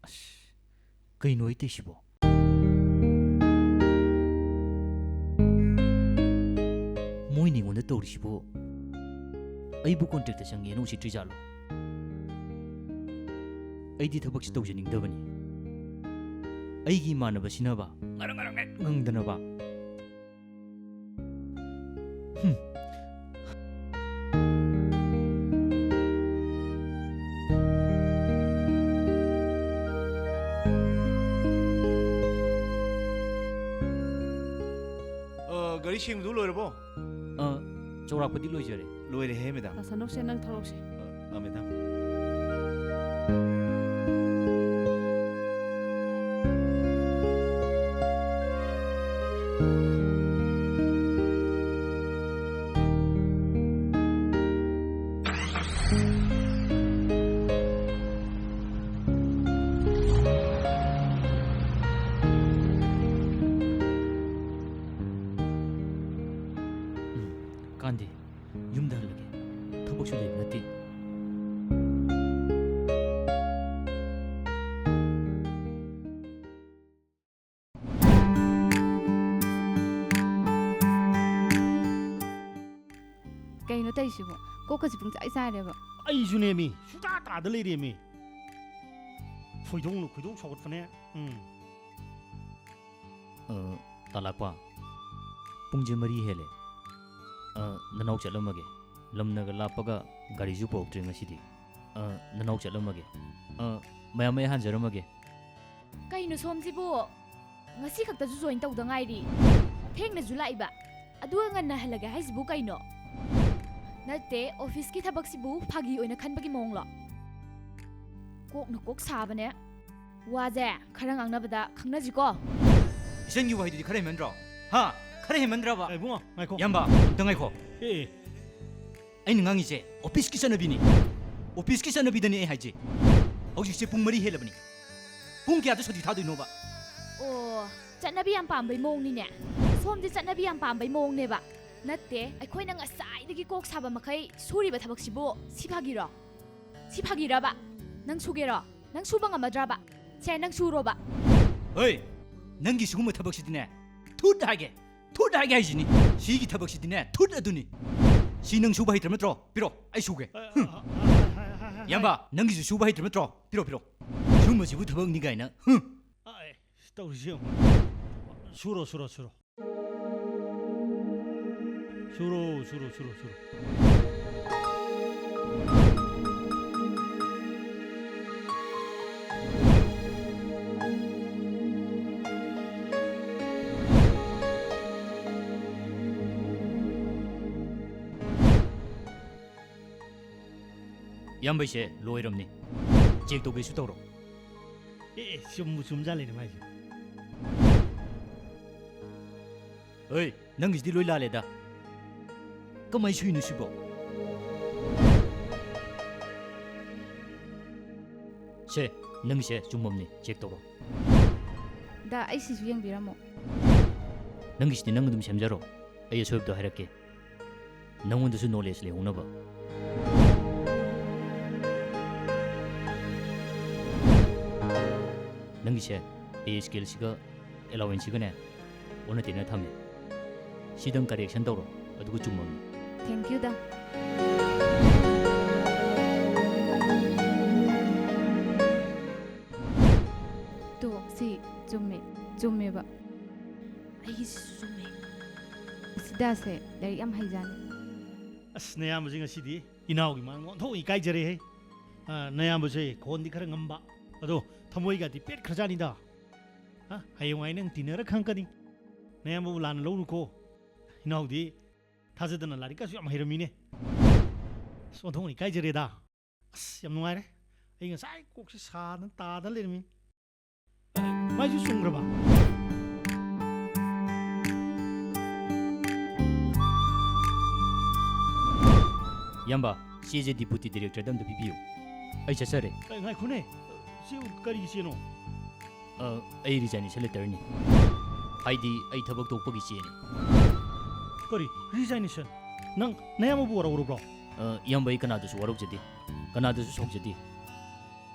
ꯑꯁ, ꯀꯩꯅꯣ ꯑꯩ ꯇꯧꯏꯁꯤꯕꯣ? ꯃꯣꯏꯅ ꯑꯩꯉꯣꯟꯗ ꯇꯧꯔꯤꯁꯤꯕꯨ? ꯑꯩꯕꯨ ꯀꯣꯟꯇ꯭ꯔꯦꯛꯇ ꯆꯪꯉꯦꯅ ꯎꯁꯤꯠꯇ꯭ꯔꯤꯖꯥꯠꯂꯣ? ꯑꯩꯗꯤ ꯊꯕꯛꯁꯤ ꯇꯧꯖꯅꯤꯡꯗꯕꯅꯤ꯫ ꯑꯩꯒꯤ ꯏꯃꯥꯟꯅꯕ ꯁꯤꯟꯅꯕ ꯉꯔꯪ ꯉꯔꯪ ꯍꯦꯛ ꯉꯪꯗꯅꯕ꯫ ꯍꯨꯝ꯫ ꯑ, ꯒꯥꯔꯤ ꯁꯦꯡꯕꯗꯨ ꯂꯣꯏꯔꯕꯣ? ꯑ, ꯆꯥꯎꯔꯥꯛꯄꯗꯤ ꯂꯣꯏꯖꯔꯦ꯫ ꯂꯣꯏꯔꯦꯍꯦ ꯃꯦꯗꯥꯝ꯫ ꯇꯥꯁꯟꯅꯧꯁꯦ, ꯅꯪ ꯊꯧꯔꯛꯁꯦ꯫ ꯑ, ꯑ, ꯃꯦꯗꯥꯝ꯫ ꯎꯝ, ꯀꯥꯟꯗꯦ, ꯌꯨꯝꯗ ꯍꯜꯂꯒꯦ꯫ ꯊꯕꯛꯁꯨ ꯂꯩꯕ ꯅꯠꯇꯦ꯫ ꯀꯩꯅꯣ ꯇꯧꯔꯤꯁꯤꯕꯣ? ꯀꯣꯛꯀꯁꯦ ꯄꯨꯡꯆꯥꯏ ꯆꯥꯏꯔꯦꯕ꯫ ꯑꯩꯁꯨꯅꯦꯃꯤ, ꯁꯨꯇꯥ ꯇꯥꯗ ꯂꯩꯔꯦꯃꯤ꯫ ꯈꯣꯏꯗꯧꯅ ꯈꯣꯏꯗꯧ ꯁꯥꯎꯒꯠꯄꯅꯦ꯫ ꯎꯝ꯫ ꯑ, ꯇꯥꯂꯥꯛꯄ, ꯄꯨꯡꯁꯦ ꯃꯔꯤ ꯍꯦꯜꯂꯦ꯫ ꯑ, ꯅꯅꯥꯎ ꯆꯠꯂꯝꯃꯒꯦ꯫ ꯂꯝꯅꯒ ꯂꯥꯞꯄꯒ ꯒꯥꯔꯤꯁꯨ ꯄꯨꯔꯛꯇ꯭ꯔꯦ ꯉꯁꯤꯗꯤ꯫ ꯑ, ꯅꯅꯥꯎ ꯆꯠꯂꯝꯃꯒꯦ꯫ ꯑ, ꯃꯌꯥꯝ, ꯑꯩ ꯍꯟꯖꯔꯝꯃꯒꯦ꯫ ꯀꯩꯅꯣ ꯁꯣꯝꯁꯤꯕꯨ? ꯉꯁꯤ ꯈꯛꯇꯁꯨ join ꯇꯧꯗ ꯉꯥꯏꯔꯤ꯫ ꯊꯦꯡꯅꯁꯨ ꯂꯥꯛꯏꯕ꯫ ꯑꯗꯨꯒ ꯉꯟꯅ ꯍꯜꯂꯒꯦ ꯍꯥꯏꯁꯤꯕꯨ ꯀꯩꯅꯣ? ꯅꯠꯇꯦ, officeꯀꯤ ꯊꯕꯛꯁꯤꯕꯨ ꯐꯥꯒꯤ ꯑꯣꯏꯅ ꯈꯟꯕꯒꯤ ꯃꯑꯣꯡꯂꯣ? ꯀꯣꯛꯅ ꯀꯣꯛ ꯁꯥꯕꯅꯦ꯫ ꯋꯥꯁꯦ ꯈꯔ ꯉꯥꯡꯅꯕꯗ ꯈꯪꯅꯁꯤꯀꯣ꯫ ꯏꯆꯟꯒꯤ ꯋꯥꯍꯩꯗꯨꯗꯤ ꯈꯔ ꯍꯦꯟꯃꯟꯗ꯭ꯔꯣ? ꯍꯥ? ꯈꯔ ꯍꯦꯟꯃꯟꯗ꯭ꯔꯕ? ꯑꯦ, ꯏꯕꯨꯡꯉꯣ, ꯉꯥꯏꯈꯣ꯫ ꯏꯌꯥꯝꯕ, ꯑꯝꯇ ꯉꯥꯏꯈꯣ꯫ ꯑꯦ, ꯑꯦ꯫ ꯑꯩꯅ ꯉꯥꯡꯉꯤꯁꯦ officeꯀꯤ ꯆꯠꯅꯕꯤꯅꯤ꯫ Officeꯀꯤ ꯆꯠꯅꯕꯤꯗꯅꯤ ꯑꯩ ꯍꯥꯏꯁꯦ꯫ ꯍꯧꯖꯤꯛꯁꯦ ꯄꯨꯡ ꯃꯔꯤ ꯍꯦꯜꯂꯕꯅꯤ꯫ ꯄꯨꯡ ꯀꯌꯥꯗ ꯁꯨꯇꯤ ꯊꯥꯗꯣꯏꯅꯣꯕ? ꯑꯣ, ꯆꯠꯅꯕꯤ ꯌꯥꯝ ꯄꯥꯝꯕꯩ ꯃꯑꯣꯡꯅꯤꯅꯦ꯫ ꯁꯣꯝꯗꯤ ꯆꯠꯅꯕꯤ ꯌꯥꯝ ꯄꯥꯝꯕꯩ ꯃꯑꯣꯡꯅꯦꯕ꯫ ꯅꯠꯇꯦ, ꯑꯩꯈꯣꯏꯅ ꯉꯁꯥꯏꯗꯒꯤ ꯀꯣꯛ ꯁꯥꯕ ꯃꯈꯩ ꯁꯨꯔꯤꯕ ꯊꯕꯛꯁꯤꯕꯨ ꯁꯤ ꯐꯥꯒꯤꯔꯣ? ꯁꯤ ꯐꯥꯒꯤꯔꯕ? ꯅꯪ ꯁꯨꯒꯦꯔꯣ? ꯅꯪ ꯁꯨꯕ ꯉꯝꯃꯗ꯭ꯔꯕ? ꯁꯦ, ꯅꯪ ꯁꯨꯔꯣꯕ꯫ ꯍꯣꯏ, ꯅꯪꯒꯤ ꯁꯤꯒꯨꯝꯕ ꯊꯕꯛꯁꯤꯗꯤꯅꯦ, ꯊꯨꯠ ꯍꯥꯏꯒꯦ, ꯊꯨꯠ ꯍꯥꯏꯒꯦ ꯍꯥꯏꯁꯤꯅꯤ꯫ ꯁꯤꯒꯤ ꯊꯕꯛꯁꯤꯗꯤꯅꯦ, ꯊꯨꯠ ꯑꯗꯨꯅꯤ꯫ ꯁꯤ ꯅꯪ ꯁꯨꯕ ꯍꯩꯇ꯭ꯔꯕ ꯅꯠꯇ꯭ꯔꯣ? ꯄꯤꯔꯣ, ꯑꯩ ꯁꯨꯒꯦ꯫ ꯍꯨꯝ꯫ ꯏꯌꯥꯝꯕ, ꯅꯪꯒꯤꯁꯨ ꯁꯨꯕ ꯍꯩꯇ꯭ꯔꯕ ꯅꯠꯇ꯭ꯔꯣ? ꯄꯤꯔꯣ, ꯄꯤꯔꯣ꯫ ꯁꯤꯒꯨꯝꯕꯁꯤꯕꯨ ꯊꯕꯛꯅꯤ ꯀꯥꯏꯅ꯫ ꯍꯨꯝ꯫ ꯑꯥꯏ, ꯇꯧꯔꯤꯁꯤ ꯌꯦꯡꯉꯨ꯫ ꯁꯨꯔꯣ, ꯁꯨꯔꯣ, ꯁꯨꯔꯣ꯫ ꯁꯨꯔꯣ, ꯁꯨꯔꯣ, ꯁꯨꯔꯣ, ꯁꯨꯔꯣ꯫ ꯏꯌꯥꯝꯕꯩꯁꯦ ꯂꯣꯏꯔꯝꯅꯤ꯫ Check ꯇꯧꯒꯦꯁꯨ ꯇꯧꯔꯣ꯫ ꯑꯦ, ꯑꯦ, ꯆꯨꯝꯕꯨ ꯆꯨꯝꯖꯥꯠꯂꯦꯅꯦ ꯃꯥꯏꯁꯦ꯫ ꯍꯣꯏ, ꯅꯪꯒꯤꯁꯤꯗꯤ ꯂꯣꯏ ꯂꯥꯜꯂꯦꯗ꯫ ꯀꯃꯥꯏ ꯁꯨꯏꯅꯣ ꯁꯤꯕꯣ? ꯁꯦ, ꯅꯪꯒꯤꯁꯦ ꯆꯨꯝꯃꯝꯅꯤ, check ꯇꯧꯔꯣ꯫ ꯗꯥ, ꯑꯩ ꯁꯤꯁꯨ ꯌꯦꯡꯕꯤꯔꯝꯃꯣ꯫ ꯅꯪꯒꯤꯁꯤꯗꯤ ꯅꯪ ꯑꯗꯨꯝ ꯁꯦꯝꯖꯔꯣ, ꯑꯩ ꯑꯁꯣꯏꯕꯗꯣ ꯍꯥꯏꯔꯛꯀꯦ꯫ ꯅꯪꯉꯣꯟꯗꯁꯨ knowledge ꯂꯩꯍꯧꯅꯕ꯫ ꯅꯪꯒꯤꯁꯦ pay scaleꯁꯤꯒ allowanceꯁꯤꯒꯅꯦ ꯑꯣꯟꯅ ꯇꯩꯅ ꯊꯝꯃꯦ꯫ ꯁꯤꯗꯪ correction ꯇꯧꯔꯣ, ꯑꯗꯨꯒ ꯆꯨꯝꯃꯝꯅꯤ꯫ Thank you, ꯗꯥ꯫ ꯇꯣ, ꯁꯤ ꯆꯨꯝꯃꯦ, ꯆꯨꯝꯃꯦꯕ꯫ ꯑꯩꯒꯤꯁꯤꯁꯨ ꯆꯨꯝꯃꯦ꯫ ꯁꯤꯗꯥꯁꯦ ꯂꯥꯏꯔꯤꯛ ꯌꯥꯝ ꯍꯩꯖꯥꯅꯤ꯫ ꯑꯁ, ꯅꯌꯥꯝꯕꯁꯦ ꯉꯁꯤꯗꯤ ꯏꯅꯥꯎꯒꯤ ꯃꯥꯡꯗ ꯑꯣꯟꯊꯣꯛꯅ ꯏꯀꯥꯏꯖꯔꯦꯍꯦ꯫ ꯑ, ꯅꯌꯥꯝꯕꯁꯦ ꯈꯣꯟꯗꯤ ꯈꯔ ꯉꯝꯕ, ꯑꯗꯣ ꯊꯃꯣꯏꯒꯗꯤ ꯄꯦꯠꯈ꯭ꯔꯖꯥꯠꯅꯤꯗ꯫ ꯍꯥ? ꯍꯌꯦꯡꯋꯥꯏ ꯅꯪ ꯇꯤꯟꯅꯔ ꯈꯪꯉꯛꯀꯅꯤ꯫ ꯅꯌꯥꯝꯕꯕꯨ ꯂꯥꯟꯅ ꯂꯧꯅꯨꯀꯣ꯫ ꯏꯅꯥꯎꯗꯤ ꯊꯥꯖꯗꯅ ꯂꯥꯏꯔꯤꯛꯀꯁꯨ ꯌꯥꯝ ꯍꯩꯔꯝꯃꯤꯅꯦ꯫ ꯑꯁ, ꯑꯣꯟꯊꯣꯛꯅ ꯏꯀꯥꯏꯖꯔꯦꯗ꯫ ꯑꯁ, ꯌꯥꯝ ꯅꯨꯡꯉꯥꯏꯔꯦ꯫ ꯑꯩ ꯉꯁꯥꯏ ꯀꯣꯛꯁꯦ ꯁꯥꯗꯅ ꯇꯥꯗꯅ ꯂꯩꯔꯝꯃꯤ꯫ ꯃꯥꯏꯁꯨ ꯆꯨꯝꯈ꯭ꯔꯕ? ꯏꯌꯥꯝꯕ, ꯆꯦꯁꯦ deputy directorꯗ ꯑꯝꯇ ꯄꯤꯕꯤꯌꯨ꯫ ꯑꯩ ꯆꯠꯆꯔꯦ꯫ ꯑꯦ, ꯉꯥꯏꯈꯣꯅꯦ꯫ ꯁꯤ ꯀꯔꯤꯒꯤ ꯆꯦꯅꯣ? ꯑ, ꯑꯩ resignation letterꯅꯤ꯫ ꯍꯥꯏꯗꯤ, ꯑꯩ ꯊꯕꯛ ꯇꯣꯛꯄꯒꯤ ꯆꯦꯅꯤ꯫ ꯀꯔꯤ? Resignation? ꯅꯪ ꯅꯌꯥꯝꯕꯕꯨ ꯋꯥꯔꯧꯔꯕ꯭ꯔꯣ? ꯑ, ꯏꯌꯥꯝꯕ, ꯑꯩ ꯀꯅꯥꯗꯁꯨ ꯋꯥꯔꯧꯖꯗꯦ, ꯀꯅꯥꯗꯁꯨ ꯁꯥꯎꯖꯗꯦ꯫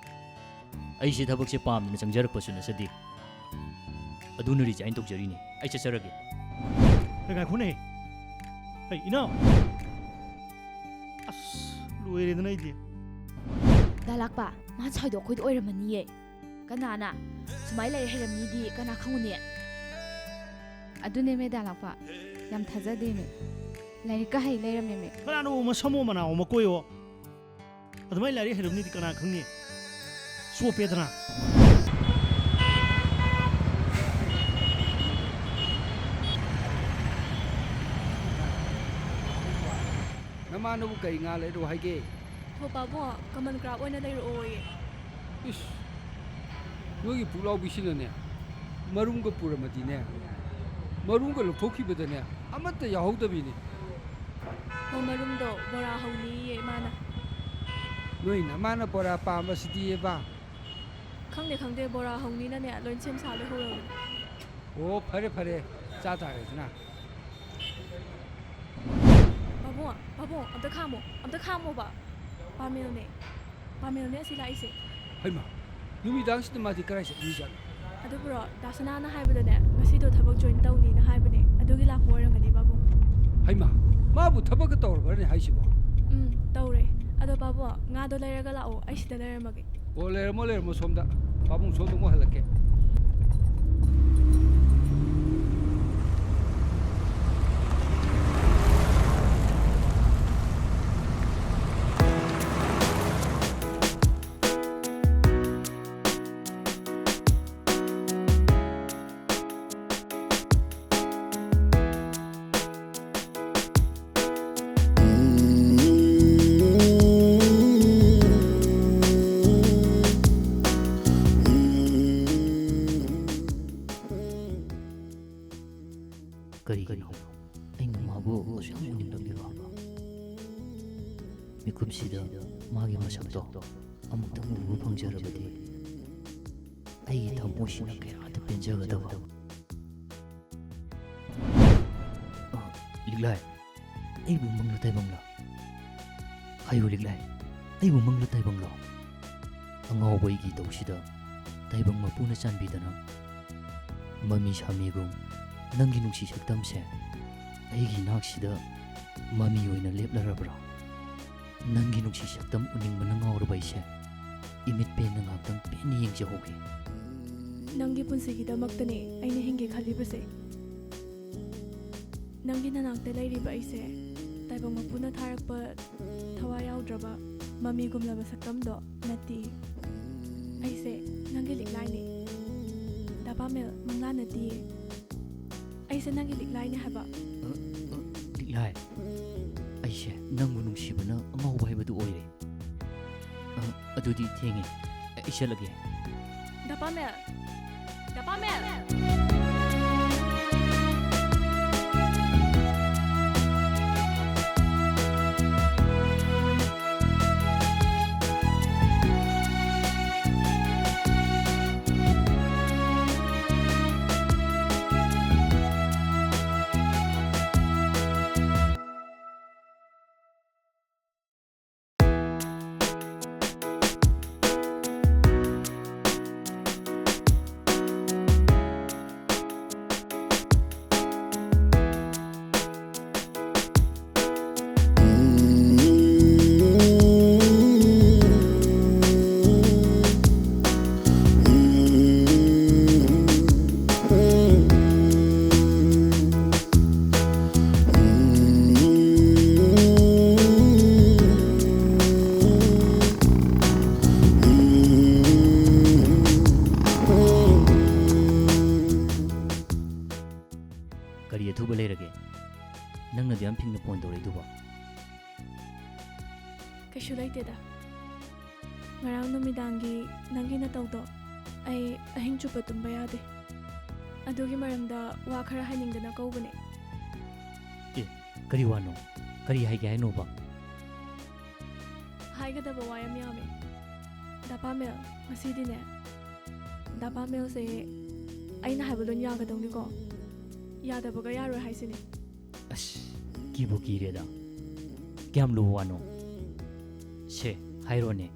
ꯑꯩꯁꯦ ꯊꯕꯛꯁꯦ ꯄꯥꯝꯗꯅ ꯆꯪꯖꯔꯛꯄꯁꯨ ꯅꯠꯆꯗꯦ꯫ ꯑꯗꯨꯅ resign ꯇꯧꯖꯔꯤꯅꯤ꯫ ꯑꯩ ꯆꯠꯆꯔꯒꯦ꯫ ꯑꯦ, ꯉꯥꯏꯈꯣꯅꯦ꯫ ꯑꯩ ꯏꯅꯥꯎ꯫ ꯑꯁ, ꯂꯣꯏꯔꯦꯗꯅ ꯑꯩꯗꯤ꯫ ꯗꯥ ꯂꯥꯛꯄ, ꯃꯥ ꯁꯥꯎꯏꯗꯣ ꯑꯩꯈꯣꯏꯗ ꯑꯣꯏꯔꯝꯃꯅꯤꯌꯦ꯫ ꯀꯅꯥꯅ? ꯁꯨꯃꯥꯏꯅ ꯂꯩ ꯍꯩꯔꯝꯅꯤꯗꯤ ꯀꯅꯥ ꯈꯪꯉꯨꯅꯤ? ꯑꯗꯨꯅꯦꯃꯦ ꯗꯥ ꯂꯥꯛꯄ, ꯌꯥꯝ ꯊꯥꯖꯗꯦꯃꯦ꯫ ꯂꯥꯏꯔꯤꯛꯀ ꯍꯩ ꯂꯩꯔꯝꯃꯦꯃꯦ꯫ ꯀꯅꯥꯅꯣ ꯃꯁꯝꯃꯣ ꯃꯅꯥꯑꯣ ꯃꯀꯣꯏꯌꯣ? ꯑꯗꯨꯃꯥꯏꯅ ꯂꯥꯏꯔꯤꯛ ꯍꯩꯔꯝꯅꯤꯗꯤ ꯀꯅꯥ ꯈꯪꯅꯤ? ꯆꯣꯞꯄꯦꯗꯅ꯫ ꯅꯃꯥꯅꯕꯨ ꯀꯔꯤ ꯉꯥ ꯂꯩꯔꯛꯑꯣ ꯍꯥꯏꯒꯦ? ꯍꯣ ꯄꯥꯕꯨꯡ, common crab ꯑꯣꯏꯅ ꯂꯩꯔꯛꯑꯣꯌꯦ꯫ ꯏꯁ, ꯅꯣꯏꯒꯤ ꯄꯨꯛꯂꯥꯎꯕꯤꯁꯤꯅꯅꯦ, ꯃꯔꯨꯝꯒ ꯄꯨꯔꯝꯃꯗꯤꯅꯦ, ꯃꯔꯨꯝꯒ ꯂꯧꯊꯣꯛꯈꯤꯕꯗꯅꯦ, ꯑꯃꯠꯇ ꯌꯥꯎꯍꯧꯗꯕꯤꯅꯤ꯫ ꯍꯣ, ꯃꯔꯨꯝꯗꯣ ꯕꯣꯔꯥ ꯍꯧꯅꯤꯌꯦ ꯏꯃꯥꯅ꯫ ꯅꯣꯏ ꯅꯃꯥꯅ ꯕꯣꯔꯥ ꯄꯥꯝꯕꯁꯤꯗꯤꯕ꯫ ꯈꯪꯗꯦ, ꯈꯪꯗꯦ, ꯕꯣꯔꯥ ꯍꯧꯅꯤꯅꯅꯦ, ꯂꯣꯏ ꯁꯦꯝ ꯁꯥ ꯂꯣꯏꯍꯧꯔꯕꯅꯦ꯫ ꯑꯣ, ꯐꯔꯦ, ꯐꯔꯦ, ꯆꯥ ꯇꯥꯔꯦꯗꯅ꯫ ꯄꯥꯕꯨꯡ, ꯄꯥꯕꯨꯡ, ꯑꯝꯇ ꯈꯥꯝꯃꯣ, ꯑꯝꯇ ꯈꯥꯝꯃꯣꯕ꯫ ꯄꯥꯃꯦꯜꯅꯦ, ꯄꯥꯃꯦꯜꯅꯦ ꯑꯁꯤ ꯂꯥꯛꯏꯁꯦ꯫ ꯍꯩꯃꯥ, ꯅꯨꯃꯤꯗꯥꯡꯁꯤꯗ ꯃꯥꯗꯤ ꯀꯗꯥꯏ ꯆꯠꯂꯨꯏꯖꯥꯠꯅꯣ? ꯑꯗꯨꯕꯨꯔꯣ, ꯗꯥ ꯁꯅꯥꯅ ꯍꯥꯏꯕꯗꯅꯦ, ꯉꯁꯤꯗꯣ ꯊꯕꯛ join ꯇꯧꯅꯤꯅ ꯍꯥꯏꯕꯅꯦ, ꯑꯗꯨꯒꯤ ꯂꯥꯛꯄ ꯑꯣꯏꯔꯝꯒꯅꯤ ꯄꯥꯕꯨꯡ꯫ ꯍꯩꯃꯥ, ꯃꯥꯕꯨ ꯊꯕꯛꯀ ꯇꯧꯔꯕ꯭ꯔꯅꯦ ꯍꯥꯏꯁꯤꯕꯣ? ꯎꯝ, ꯇꯧꯔꯦ꯫ ꯑꯗꯣ ꯄꯥꯕꯨꯡ, ꯉꯥꯗꯣ ꯂꯩꯔꯒ ꯂꯥꯛꯑꯣ, ꯑꯩ ꯁꯤꯗ ꯂꯩꯔꯝꯃꯒꯦ꯫ ꯑꯣ, ꯂꯩꯔꯝꯃꯣ, ꯂꯩꯔꯝꯃꯣ ꯁꯣꯝꯗ꯫ ꯄꯥꯕꯨꯡ ꯁꯣꯝꯗ ꯑꯃꯨꯛ ꯍꯜꯂꯛꯀꯦ꯫ ꯀꯔꯤꯒꯤꯅꯣ ꯑꯩꯅ ꯃꯥꯕꯨ ꯑꯁꯨꯛ ꯌꯥꯝ ꯎꯅꯤꯡꯂꯛꯂꯤꯕ? ꯃꯤꯀꯨꯞꯁꯤꯗ ꯃꯥꯒꯤ ꯃꯁꯛꯇꯣ ꯑꯃꯨꯛꯇꯪ ꯎꯕ ꯐꯪꯖꯔꯕꯗꯤ ꯑꯩꯒꯤ ꯊꯃꯣꯏꯁꯤꯅ ꯀꯌꯥꯗ ꯄꯦꯟꯖꯒꯗꯕ꯫ ꯑ, ꯂꯤꯛꯂꯥꯏ, ꯑꯩꯕꯨ ꯃꯪꯂ ꯇꯥꯏꯕꯪꯂ? ꯍꯥꯏꯌꯨ ꯂꯤꯛꯂꯥꯏ, ꯑꯩꯕꯨ ꯃꯪꯂ ꯇꯥꯏꯕꯪꯂꯣ? ꯑꯉꯥꯎꯕ ꯑꯩꯒꯤ ꯏꯇꯧꯁꯤꯗ ꯇꯥꯏꯕꯪ ꯃꯄꯨꯅ ꯆꯥꯟꯕꯤꯗꯨꯅ ꯃꯃꯤ ꯁꯥꯃꯤꯒꯨꯝ ꯅꯪꯒꯤ ꯅꯨꯡꯁꯤ ꯁꯛꯇꯝꯁꯦ ꯑꯩꯒꯤ ꯏꯅꯥꯛꯁꯤꯗ ꯃꯃꯤ ꯑꯣꯏꯅ ꯂꯦꯞꯂꯔꯕ꯭ꯔꯥ? ꯅꯪꯒꯤ ꯅꯨꯡꯁꯤ ꯁꯛꯇꯝ ꯎꯅꯤꯡꯕꯅ ꯉꯥꯎꯔꯕ ꯑꯩꯁꯦ ꯏꯃꯤꯠ ꯄꯦꯟꯅ ꯉꯥꯏꯍꯥꯛꯇꯪ ꯄꯦꯟꯅ ꯌꯦꯡꯖꯍꯧꯒꯦ꯫ ꯅꯪꯒꯤ ꯄꯨꯟꯁꯤꯒꯤꯗꯃꯛꯇꯅꯦ ꯑꯩꯅ ꯍꯤꯡꯒꯦ ꯈꯜꯂꯤꯕꯁꯦ꯫ ꯅꯪꯒꯤ ꯅꯅꯥꯛꯇ ꯂꯩꯔꯤꯕ ꯑꯩꯁꯦ ꯇꯥꯏꯕꯪ ꯃꯄꯨꯅ ꯊꯥꯔꯛꯄ ꯊꯋꯥꯏ ꯌꯥꯎꯗ꯭ꯔꯕ ꯃꯃꯤꯒꯨꯝꯂꯕ ꯁꯛꯇꯝꯗꯣ ꯅꯠꯇꯦ꯫ ꯑꯩꯁꯦ ꯅꯪꯒꯤ ꯂꯤꯛꯂꯥꯏꯅꯦ꯫ ꯗꯥ ꯄꯥꯃꯦꯜ, ꯃꯪꯂꯥ ꯅꯠꯇꯤꯌꯦ꯫ ꯑꯩꯁꯦ ꯅꯪꯒꯤ ꯂꯤꯛꯂꯥꯏꯅꯦ ꯍꯥꯏꯕ꯫ ꯂꯤꯛꯂꯥꯏ, ꯑꯩꯁꯦ ꯅꯪꯕꯨ ꯅꯨꯡꯁꯤꯕꯅ ꯑꯉꯥꯎꯕ ꯍꯥꯏꯕꯗꯨ ꯑꯣꯏꯔꯦ꯫ ꯑ, ꯑꯗꯨꯗꯤ ꯊꯦꯡꯉꯦ꯫ ꯑꯩ ꯆꯠꯂꯒꯦ꯫ ꯗꯥ ꯄꯥꯃꯦꯜ! ꯗꯥ ꯄꯥꯃꯦꯜ! ꯀꯔꯤ ꯑꯊꯨꯕ ꯂꯩꯔꯒꯦ? ꯅꯪꯅ ꯑꯗꯨ ꯌꯥꯝ ꯐꯤꯡꯅ ꯐꯣꯟ ꯇꯧꯔꯛꯏꯗꯨꯕꯣ? ꯀꯩꯁꯨ ꯂꯩꯇꯦꯗ꯫ ꯉꯔꯥꯡ ꯅꯨꯃꯤꯗꯥꯡꯒꯤ ꯅꯪꯒꯤ ꯅꯇꯧꯗꯣ ꯑꯩ ꯑꯍꯤꯡ ꯆꯨꯞꯄ ꯇꯨꯝꯕ ꯌꯥꯗꯦ꯫ ꯑꯗꯨꯒꯤ ꯃꯔꯝꯗ ꯋꯥ ꯈꯔ ꯍꯥꯏꯅꯤꯡꯗꯅ ꯀꯧꯕꯅꯦ꯫ ꯑꯦ, ꯀꯔꯤ ꯋꯥꯅꯣ? ꯀꯔꯤ ꯍꯥꯏꯒꯦ ꯍꯥꯏꯅꯣꯕ? ꯍꯥꯏꯒꯗꯕ ꯋꯥ ꯌꯥꯝ ꯌꯥꯝꯃꯦ꯫ ꯗꯥ ꯄꯥꯃꯦꯜ, ꯉꯁꯤꯗꯤꯅꯦ, ꯗꯥ ꯄꯥꯃꯦꯜꯁꯦ ꯑꯩꯅ ꯍꯥꯏꯕ ꯂꯣꯏ ꯌꯥꯒꯗꯧꯅꯤꯀꯣ꯫ ꯌꯥꯗꯕꯒ ꯌꯥꯔꯣꯏ ꯍꯥꯏꯁꯤꯅꯦ꯫ ꯑꯁ, ꯀꯤꯕꯨ ꯀꯤꯔꯦꯗ꯫ ꯀꯌꯥꯝ ꯂꯨꯕ ꯋꯥꯅꯣ? ꯁꯦ, ꯍꯥꯏꯔꯣꯅꯦ꯫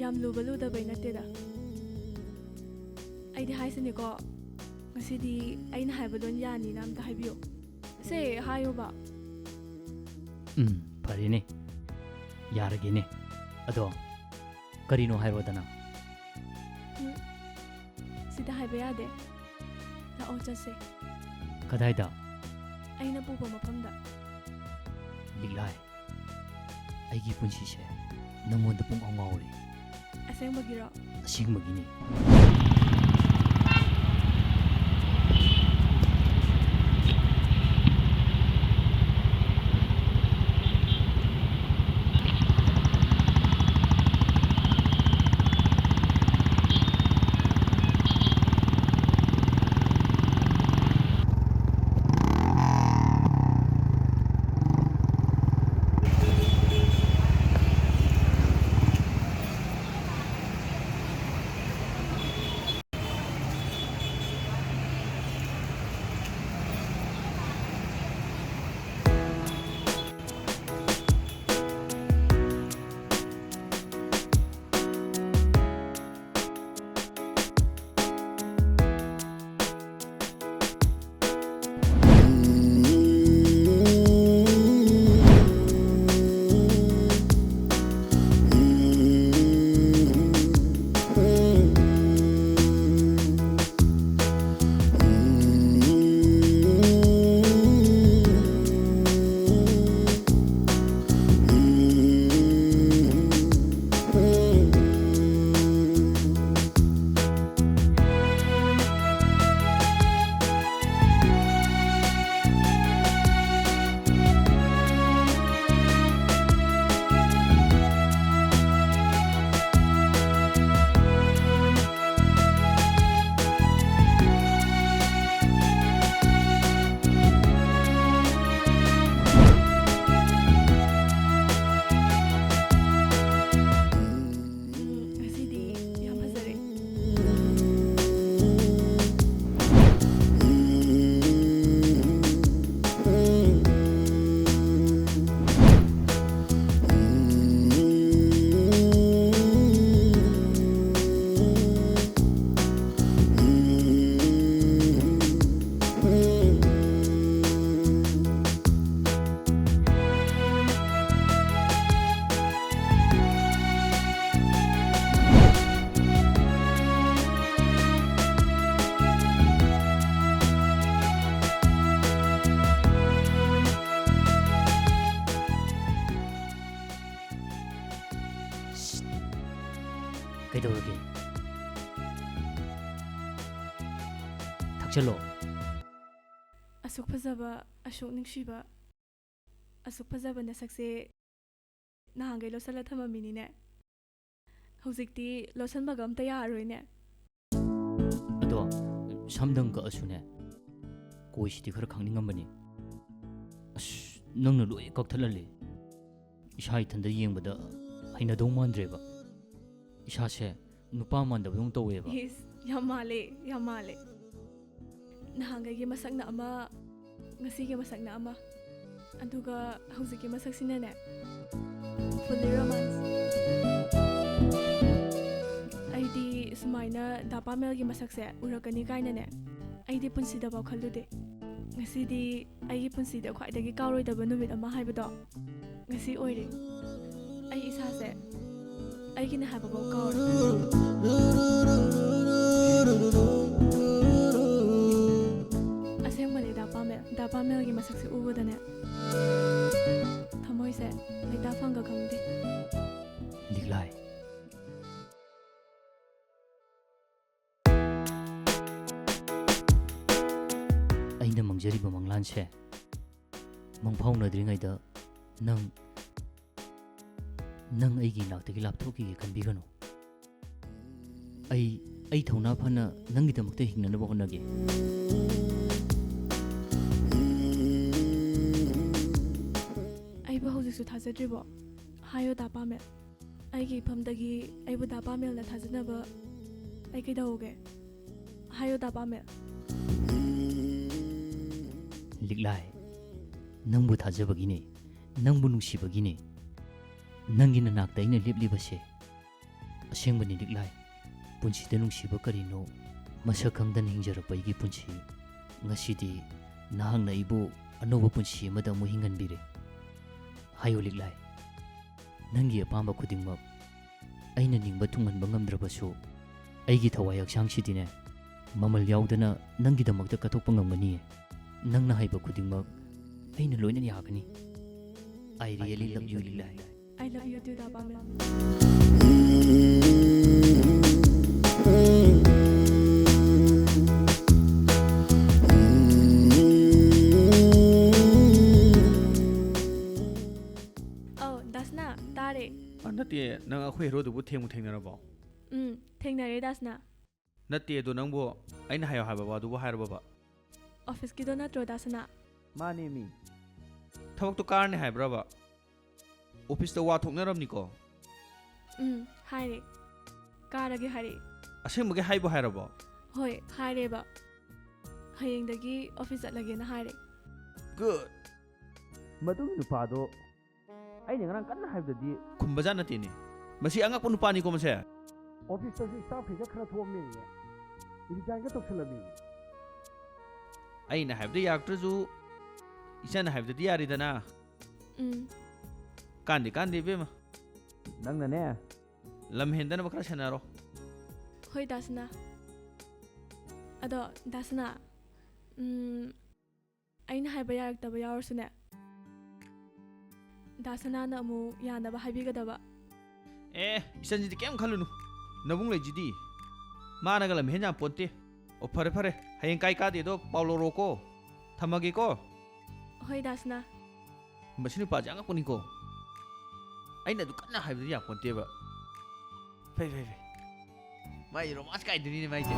ꯌꯥꯝ ꯂꯨꯕ ꯂꯨꯗꯕꯩ ꯅꯠꯇꯦꯗ꯫ ꯑꯩꯗꯤ ꯍꯥꯏꯁꯤꯅꯦꯀꯣ, ꯉꯁꯤꯗꯤ ꯑꯩꯅ ꯍꯥꯏꯕ ꯂꯣꯏ ꯌꯥꯅꯤꯅ ꯑꯝꯇ ꯍꯥꯏꯕꯤꯌꯨ꯫ ꯁꯦ, ꯍꯥꯏꯌꯣꯕ꯫ ꯎꯝ, ꯐꯔꯦꯅꯦ꯫ ꯌꯥꯔꯒꯦꯅꯦ꯫ ꯑꯗꯣ, ꯀꯔꯤꯅꯣ ꯍꯥꯏꯔꯣꯗꯅ꯫ ꯎꯝ, ꯁꯤꯗ ꯍꯥꯏꯕ ꯌꯥꯗꯦ꯫ ꯂꯥꯛꯑꯣ, ꯆꯠꯁꯦ꯫ ꯀꯗꯥꯏꯗ? ꯑꯩꯅ ꯄꯨꯕ ꯃꯐꯝꯗ꯫ ꯂꯤꯛꯂꯥꯏ, ꯑꯩꯒꯤ ꯄꯨꯟꯁꯤꯁꯦ ꯅꯪꯉꯣꯟꯗ ꯄꯨꯡꯉꯥꯎ ꯉꯥꯎꯔꯦ꯫ ꯑꯁꯦꯡꯕꯒꯤꯔꯣ? ꯑꯁꯦꯡꯕꯒꯤꯅꯦ꯫ ꯍꯜꯂꯣ꯫ ꯑꯁꯨꯛ ꯐꯖꯕ, ꯑꯁꯨꯛ ꯅꯨꯡꯁꯤꯕ, ꯑꯁꯨꯛ ꯐꯖꯕ ꯅꯁꯛꯁꯦ ꯅꯍꯥꯟꯈꯩ ꯂꯣꯠꯁꯜꯂ ꯊꯝꯃꯝꯃꯤꯅꯤꯅꯦ꯫ ꯍꯧꯖꯤꯛꯇꯤ ꯂꯣꯠꯁꯟꯕꯒ ꯑꯝꯇ ꯌꯥꯔꯔꯣꯏꯅꯦ꯫ ꯑꯗꯣ ꯁꯝꯗꯪ ꯀꯛꯑꯁꯨꯅꯦ, ꯀꯣꯏꯁꯤꯗꯤ ꯈꯔ ꯈꯥꯛꯅꯤꯡꯉꯝꯕꯅꯤ꯫ ꯑꯁ, ꯅꯪꯅ ꯂꯣꯏ ꯀꯛꯊꯠꯍꯜꯂꯦ꯫ ꯏꯁꯥ ꯏꯊꯟꯗ ꯌꯦꯡꯕꯗ ꯍꯩꯅꯗꯧ ꯃꯥꯟꯗ꯭ꯔꯦꯕ꯫ ꯏꯁꯥꯁꯦ ꯅꯨꯄꯥ ꯃꯥꯟꯗꯕꯗꯧꯅ ꯇꯧꯋꯦꯕ꯫ ꯏꯁ, ꯌꯥꯝ ꯃꯥꯜꯂꯦ, ꯌꯥꯝ ꯃꯥꯜꯂꯦ꯫ ꯅꯍꯥꯟꯈꯩꯒꯤ ꯃꯁꯛꯅ ꯑꯃ, ꯉꯁꯤꯒꯤ ꯃꯁꯛꯅ ꯑꯃ, ꯑꯗꯨꯒ ꯍꯧꯖꯤꯛꯀꯤ ꯃꯁꯛꯁꯤꯅꯅꯦ, fully romance꯫ ꯑꯩꯗꯤ ꯁꯨꯃꯥꯏꯅ ꯗꯥ ꯄꯥꯃꯦꯜꯒꯤ ꯃꯁꯛꯁꯦ ꯎꯔꯛꯀꯅꯤ ꯀꯥꯏꯅꯅꯦ, ꯑꯩꯗꯤ ꯄꯨꯟꯁꯤꯗꯐꯥꯎ ꯈꯜꯂꯨꯗꯦ꯫ ꯉꯁꯤꯗꯤ ꯑꯩꯒꯤ ꯄꯨꯟꯁꯤꯗ ꯈ꯭ꯋꯥꯏꯗꯒꯤ ꯀꯥꯎꯔꯣꯏꯗꯕ ꯅꯨꯃꯤꯠ ꯑꯃ ꯍꯥꯏꯕꯗꯣ ꯉꯁꯤ ꯑꯣꯏꯔꯦ꯫ ꯑꯩ ꯏꯁꯥꯁꯦ ꯑꯩꯒꯤꯅꯦ ꯍꯥꯏꯕꯐꯥꯎ ꯀꯥꯎꯔꯦ꯫ ꯑꯁꯦꯡꯕꯅꯦ, ꯗꯥ ꯄꯥꯃꯦꯜ, ꯗꯥ ꯄꯥꯃꯦꯜꯒꯤ ꯃꯁꯛꯁꯦ ꯎꯕꯗꯅꯦ, ꯊꯃꯣꯏꯁꯦ ꯂꯩꯇꯥꯐꯝꯒ ꯈꯪꯗꯦ꯫ ꯂꯤꯛꯂꯥꯏ, ꯑꯩꯅ ꯃꯪꯖꯔꯤꯕ ꯃꯪꯂꯥꯟꯁꯦ ꯃꯪꯐꯥꯎꯅꯗ꯭ꯔꯤꯉꯩꯗ ꯅꯪ, ꯅꯪ ꯑꯩꯒꯤ ꯏꯅꯥꯛꯇꯒꯤ ꯂꯥꯞꯊꯣꯛꯈꯤꯒꯦ ꯈꯟꯕꯤꯒꯅꯨ꯫ ꯑꯩ, ꯑꯩ ꯊꯧꯅꯥ ꯐꯅ ꯅꯪꯒꯤꯗꯃꯛꯇ ꯍꯤꯡꯅꯅꯕ ꯍꯣꯠꯅꯒꯦ꯫ ꯑꯩꯕꯨ ꯍꯧꯖꯤꯛꯁꯨ ꯊꯥꯖꯗ꯭ꯔꯤꯕꯣ? ꯍꯥꯏꯌꯣ, ꯗꯥ ꯄꯥꯃꯦꯜ꯫ ꯑꯩꯒꯤ ꯏꯐꯝꯗꯒꯤ ꯑꯩꯕꯨ ꯗꯥ ꯄꯥꯃꯦꯜꯅ ꯊꯥꯖꯅꯕ ꯑꯩ ꯀꯩꯗꯧꯒꯦ? ꯍꯥꯏꯌꯣ, ꯗꯥ ꯄꯥꯃꯦꯜ꯫ ꯂꯤꯛꯂꯥꯏ, ꯅꯪꯕꯨ ꯊꯥꯖꯕꯒꯤꯅꯦ, ꯅꯪꯕꯨ ꯅꯨꯡꯁꯤꯕꯒꯤꯅꯦ, ꯅꯪꯒꯤ ꯅꯅꯥꯛꯇ ꯑꯩꯅ ꯂꯦꯞꯂꯤꯕꯁꯦ꯫ ꯑꯁꯦꯡꯕꯅꯤ ꯂꯤꯛꯂꯥꯏ, ꯄꯨꯟꯁꯤꯗ ꯅꯨꯡꯁꯤꯕ ꯀꯔꯤꯅꯣ ꯃꯁꯛ ꯈꯪꯗꯅ ꯍꯤꯡꯖꯔꯛꯄ ꯑꯩꯒꯤ ꯄꯨꯟꯁꯤ, ꯉꯁꯤꯗꯤ ꯅꯍꯥꯛꯅ ꯑꯩꯕꯨ ꯑꯅꯧꯕ ꯄꯨꯟꯁꯤ ꯑꯃꯗ ꯑꯃꯨꯛ ꯍꯤꯡꯍꯟꯕꯤꯔꯦ꯫ ꯍꯥꯏꯌꯨ ꯂꯤꯛꯂꯥꯏ, ꯅꯪꯒꯤ ꯑꯄꯥꯝꯕ ꯈꯨꯗꯤꯡꯃꯛ ꯑꯩꯅ ꯅꯤꯡꯕ ꯊꯨꯡꯍꯟꯕ ꯉꯝꯗ꯭ꯔꯕꯁꯨ, ꯑꯩꯒꯤ ꯊꯋꯥꯏ ꯍꯛꯆꯥꯡꯁꯤꯗꯤꯅꯦ, ꯃꯃꯜ ꯌꯥꯎꯗꯅ ꯅꯪꯒꯤꯗꯃꯛꯇ ꯀꯠꯊꯣꯛꯄ ꯉꯝꯒꯅꯤꯌꯦ꯫ ꯅꯪꯅ ꯍꯥꯏꯕ ꯈꯨꯗꯤꯡꯃꯛ ꯑꯩꯅ ꯂꯣꯏꯅ ꯌꯥꯒꯅꯤ꯫ I really love you, ꯂꯤꯛꯂꯥꯏ꯫ I love you too, ꯗꯥ ꯄꯥꯃꯦꯜ꯫ ꯅꯪ ꯑꯩꯈꯣꯏ ꯍꯦꯔꯣꯗꯨꯕꯨ ꯊꯦꯡꯕꯨ ꯊꯦꯡꯅꯔꯕꯣ? ꯎꯝ, ꯊꯦꯡꯅꯔꯦ ꯗꯥꯁꯅꯥ꯫ ꯅꯠꯇꯦ, ꯑꯗꯣ ꯅꯪꯕꯨ ꯑꯩꯅ ꯍꯥꯏꯌꯣ ꯍꯥꯏꯕ ꯋꯥꯗꯨꯕꯨ ꯍꯥꯏꯔꯕꯕ? ꯑꯣꯐꯤꯁꯀꯤꯗꯣ ꯅꯠꯇ꯭ꯔꯣ ꯗꯥꯁꯅꯥ? ꯃꯥꯅꯦ ꯃꯤ꯫ ꯊꯕꯛꯇꯣ ꯀꯥꯔꯅꯤ ꯍꯥꯏꯕ꯭ꯔꯕ? ꯑꯣꯐꯤꯁꯇ ꯋꯥ ꯊꯣꯛꯅꯔꯝꯅꯤꯀꯣ? ꯎꯝ, ꯍꯥꯏꯔꯦ꯫ ꯀꯥꯔꯒꯦ ꯍꯥꯏꯔꯛꯑꯦ꯫ ꯑꯁꯦꯡꯕꯒꯤ ꯍꯥꯏꯕꯨ ꯍꯥꯏꯔꯕꯣ? ꯍꯣꯏ, ꯍꯥꯏꯔꯦꯕ꯫ ꯍꯌꯦꯡꯗꯒꯤ ꯑꯣꯐꯤꯁ ꯆꯠꯂꯒꯦꯅ ꯍꯥꯏꯔꯦ꯫ ꯒꯨꯗ꯫ ꯃꯗꯨꯒꯤ ꯅꯨꯄꯥꯗꯣ ꯑꯩꯅ ꯉꯔꯥꯡ ꯀꯟꯅ ꯍꯥꯏꯕꯗꯗꯤ ꯈꯨꯝꯕꯖꯥꯠ ꯅꯠꯇꯦꯅꯦ꯫ ꯃꯁꯤ ꯑꯉꯛꯄ ꯅꯨꯄꯥꯅꯤꯀꯣ ꯃꯁꯦ꯫ ꯑꯣꯐꯤꯁꯇꯁꯨ ꯁ꯭ꯇꯥꯐ ꯐꯤꯒꯔ ꯈꯔ ꯊꯣꯛꯑꯝꯃꯦꯌꯦ꯫ ꯔꯤꯖꯥꯏꯟꯒ ꯇꯧꯁꯜꯂꯝꯃꯦꯌꯦ꯫ ꯑꯩꯅ ꯍꯥꯏꯕꯗ ꯌꯥꯔꯛꯇ꯭ꯔꯁꯨ ꯏꯆꯟꯅ ꯍꯥꯏꯕꯗꯗꯤ ꯌꯥꯔꯦꯗꯅ꯫ ꯎꯝ꯫ ꯀꯥꯟꯗꯦ ꯀꯥꯟꯗꯦ ꯏꯕꯦꯝꯃ꯫ ꯅꯪꯅꯅꯦ ꯂꯝ ꯍꯦꯟꯗꯅꯕ ꯈꯔ ꯁꯦꯟꯅꯔꯣ꯫ ꯍꯣꯏ ꯗꯥꯁꯅꯥ꯫ ꯑꯗꯣ ꯗꯥꯁꯅꯥ, ꯎꯝ, ꯑꯩꯅ ꯍꯥꯏꯕ ꯌꯥꯔꯛꯇꯕ ꯌꯥꯎꯔꯁꯨꯅꯦ, ꯗꯥꯁꯅꯥꯅ ꯑꯃꯨꯛ ꯌꯥꯅꯕ ꯍꯥꯏꯕꯤꯒꯗꯕ꯫ ꯑꯦ, ꯏꯆꯟꯁꯤꯗꯤ ꯀꯩꯝ ꯈꯜꯂꯨꯅꯨ꯫ ꯅꯕꯨꯡ ꯂꯩꯁꯤꯗꯤ꯫ ꯃꯥꯅꯒ ꯂꯝ ꯍꯦꯟ ꯌꯥꯝ ꯄꯣꯟꯇꯦ꯫ ꯑꯣ, ꯐꯔꯦ ꯐꯔꯦ, ꯍꯌꯦꯡ ꯀꯥꯏ ꯀꯥꯗꯦꯗꯣ ꯄꯥꯎ ꯂꯧꯔꯣꯀꯣ꯫ ꯊꯝꯃꯒꯦꯀꯣ꯫ ꯍꯣꯏ ꯗꯥꯁꯅꯥ꯫ ꯃꯁꯤ ꯅꯨꯄꯥꯁꯦ ꯑꯉꯛꯄꯅꯤꯀꯣ꯫ ꯑꯩꯅ ꯑꯗꯨ ꯀꯟꯅ ꯍꯥꯏꯕꯗꯤ ꯌꯥꯄꯣꯟꯇꯦꯕ꯫ ꯐꯩ ꯐꯩ ꯐꯩ꯫ ꯃꯥꯏꯁꯦ ꯔꯣꯃꯥꯟꯁ ꯀꯥꯏꯗꯨꯅꯤꯅꯦ ꯃꯥꯏꯁꯦ꯫